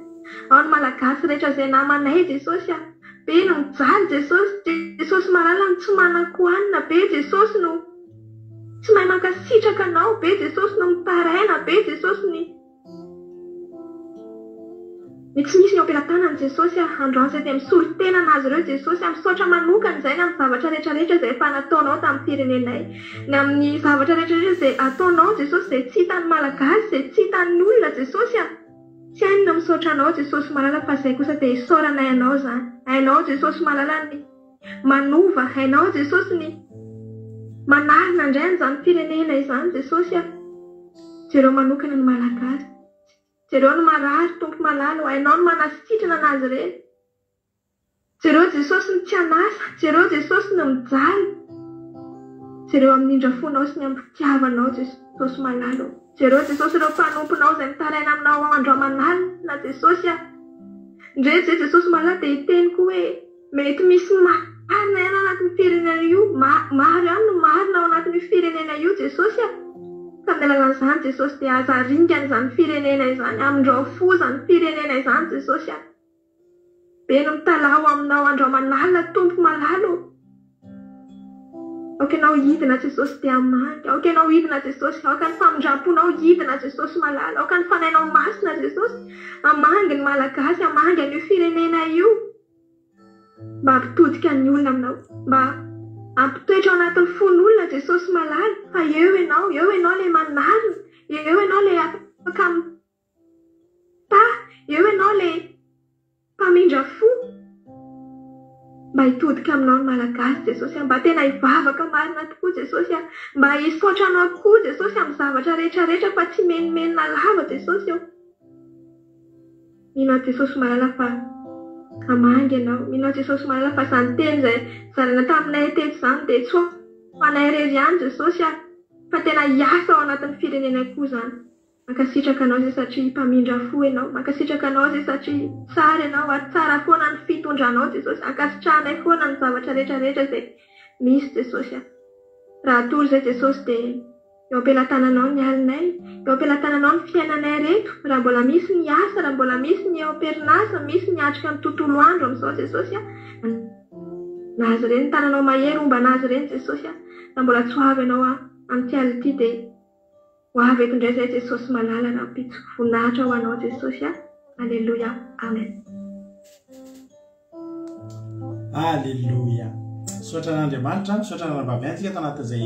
ao ny Malagasy rehetra zay namanay Jesosy a, be no mijaly Jesosy, Jesosy malala no tsy manan-kohanina, be Jesosy no tsy mahay mankasitraka anao, be Jesosy no mitaraina, be Jesosy ny. Ny tsy misy ny eo am-pelatanany Jesosy a! Androany izay dia misolo tena an'azy ireo Jesosy a! Misaotra manokana izay ny amin'ny zavatra rehetra rehetra izay efa nataonao tamin'ny firenenay. Ny amin'ny zavatra rehetra rehetra izay ataonao Jesosy izay tsy hitan'ny Malagasy, izay tsy hitan'ny olona Jesosy a! Tsy hainy ny misaotra anao Jesosy malala fa izay kosa dia isaoranay anao izany. Hainao Jesosy malala ny manova, hainao Jesosy ny manarina indray an'izany firenena izany Jesosy a! Jereo manokana ny Malagasy. Jereo ny marary, Tompo malala o, hainao ny manasitrana anazy ireny. Jereo Jesosy ny tsy an'asa, jereo Jesosy ny mijaly. Jereo amin'ny indra fonao sy ny amin'ny fitiavanao Jesosy malala o. Jereo Jesosy ireo mpanomponao izay mitaraina aminao andro aman'alina Jesosy a. Ndre je Jesosy malala dia hiteny koa hoe mety misy. Marina ihany ao anatin'io firenena io, maro ihany no marina ao anatin'io firenena io Jesosy a! Ka amin'ny alalan'izany Jesosy dia aza aringana izany firenena izany, amindrao fo izany firenena izany Jesosy a! Be no mitalaho aminao andro aman'alina Tompo malala ô! Aoka ianao hidina Jesosy dia hamangy, aoka ianao hidina Jesosy, aoka ny famindram-ponao hidina Jesosy malala, aoka ny Fanahinao Masina Jesosy hamangy ny Malagasy, hamangy an'io firenena io. Mba hampitodika ny olona aminao. Mba hampitoetra ao anatin'ny fon'olona Jesosy malala fa eo ianao, eo ianao ilay manarina, eo ianao ilay afaka mitaha, eo ianao ilay mpamindra fo. Mba hitodika aminao ny Malagasy Jesosy a, mba tena hivavaka marina tokoa Jesosy a, mba hisaotra anao tokoa Jesosy amin'ny zavatra rehetra rehetra fa tsy menomenona lava Jesosy ô. Mino aho Jesosy malala fa hamangy ianao. Mino aho Jesosy malala fa izany teny izay nozaraina taminay teto izany dia tsy ho anay irery ihany Jesosy ah, fa tena hiasa ao anatin'ny firenenay koa izany. Mankasitraka anao izay satria mpamindra fo ianao. Mankasitraka anao izay satria tsara ianao ary tsara foana ny fitondranao Jesosy. Ankasitrahanay foana ny zavatra rehetra rehetra izay misy Jesosy ah. Raha hatory izay Jesosy dia Eo am-pelatananao ny alinay, eo am-pelatananao ny fiainanay reto, raha mbola misy ny asa, raha mbola misy ny eo am-perinasa, misy ny miatrika ny tontolo andro amin'izao Jesosy a, nahazo ireny ny tananao mahery homba anazy ireny Jesosy a, raha mbola tsy ho avy ianao amin'ity alina ity dia ho avy eto indray izay Jesosy malala rahampitso, voninahitra ho anao Jesosy a, Aleloia, Amen. Aleloia. Misaotra an'Andriamanitra, misaotra an'Anabavy antsika tao anatin'izay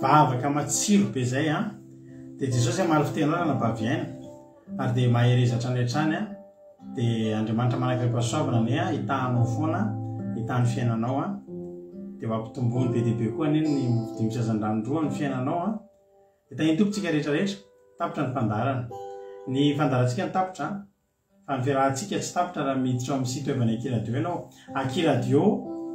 vavaka matsiro be izay an. Dia Jesosy hamaly fitia anao Ranabavy Aina. Ary dia mahereza hatrany hatrany an. Dia Andriamanitra manakirem-pahasoavana anie an, hitaha anao foana, hitaha ny fiainanao an. Dia ho ampitomboiny be dia be koa anie ny mofo dimy sy hazandrano roa amin'ny fiainanao an. Dia tahin'ny Tompo tsika rehetra rehetra. Tapitra ny fandaharana. Ny fandaharantsika no tapitra an. Fa ny fiarahantsika tsy tapitra raha miditra ao amin'ny site web an'i Akiradio ianao, akiradio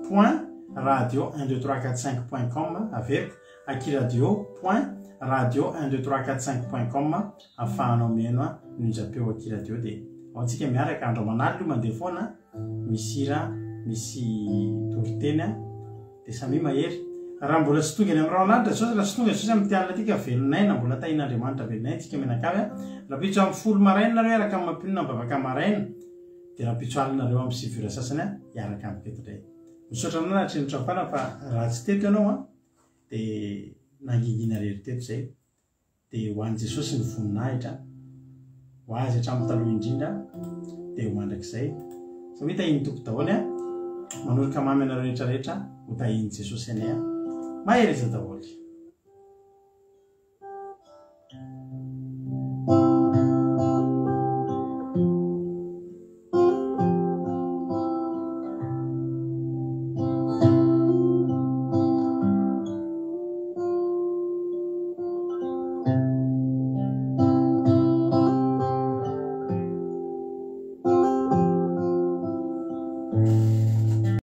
point radio un deux trois quatre cinq point com, averiko, akiradio point radio un deux trois quatre cinq point com, ahafahanao mihaino ny onjam-peo Akiradio dia ao tsika miaraka andro aman'alina io mandeha foana, misy hira, misy toriteny. Dia samia mahery. Raha mbola tsy tonga eny amin'ny rahon'lanitra Jesosy, raha tsy tonga Jesosy amin'ity alina ity ka velon'aina, mbola tahian'Andriamanitra velon'aina tsika mianakavy a. Rahampitso amin'ny folo maraina nareo hiaraka amin'ny mampionona mivavaka maraina, dia rahampitso alina nareo amin'ny sivy ora sasany a, hiaraka amiko eto indray. Misaotra anao nahatry ny trafana fa raha tsy teto ianao a, dia nangingina irery teto izay. Dia ho an'i Jesosy ny voninahitra, ho Azy hatramin'ny taloha indrindra, dia ho mandrakizay. Samia tahian'ny Tompo daholo an! Manoroka mamy anareo rehetra rehetra, ho tahian'i Jesosy anie an! Mahereza daholo!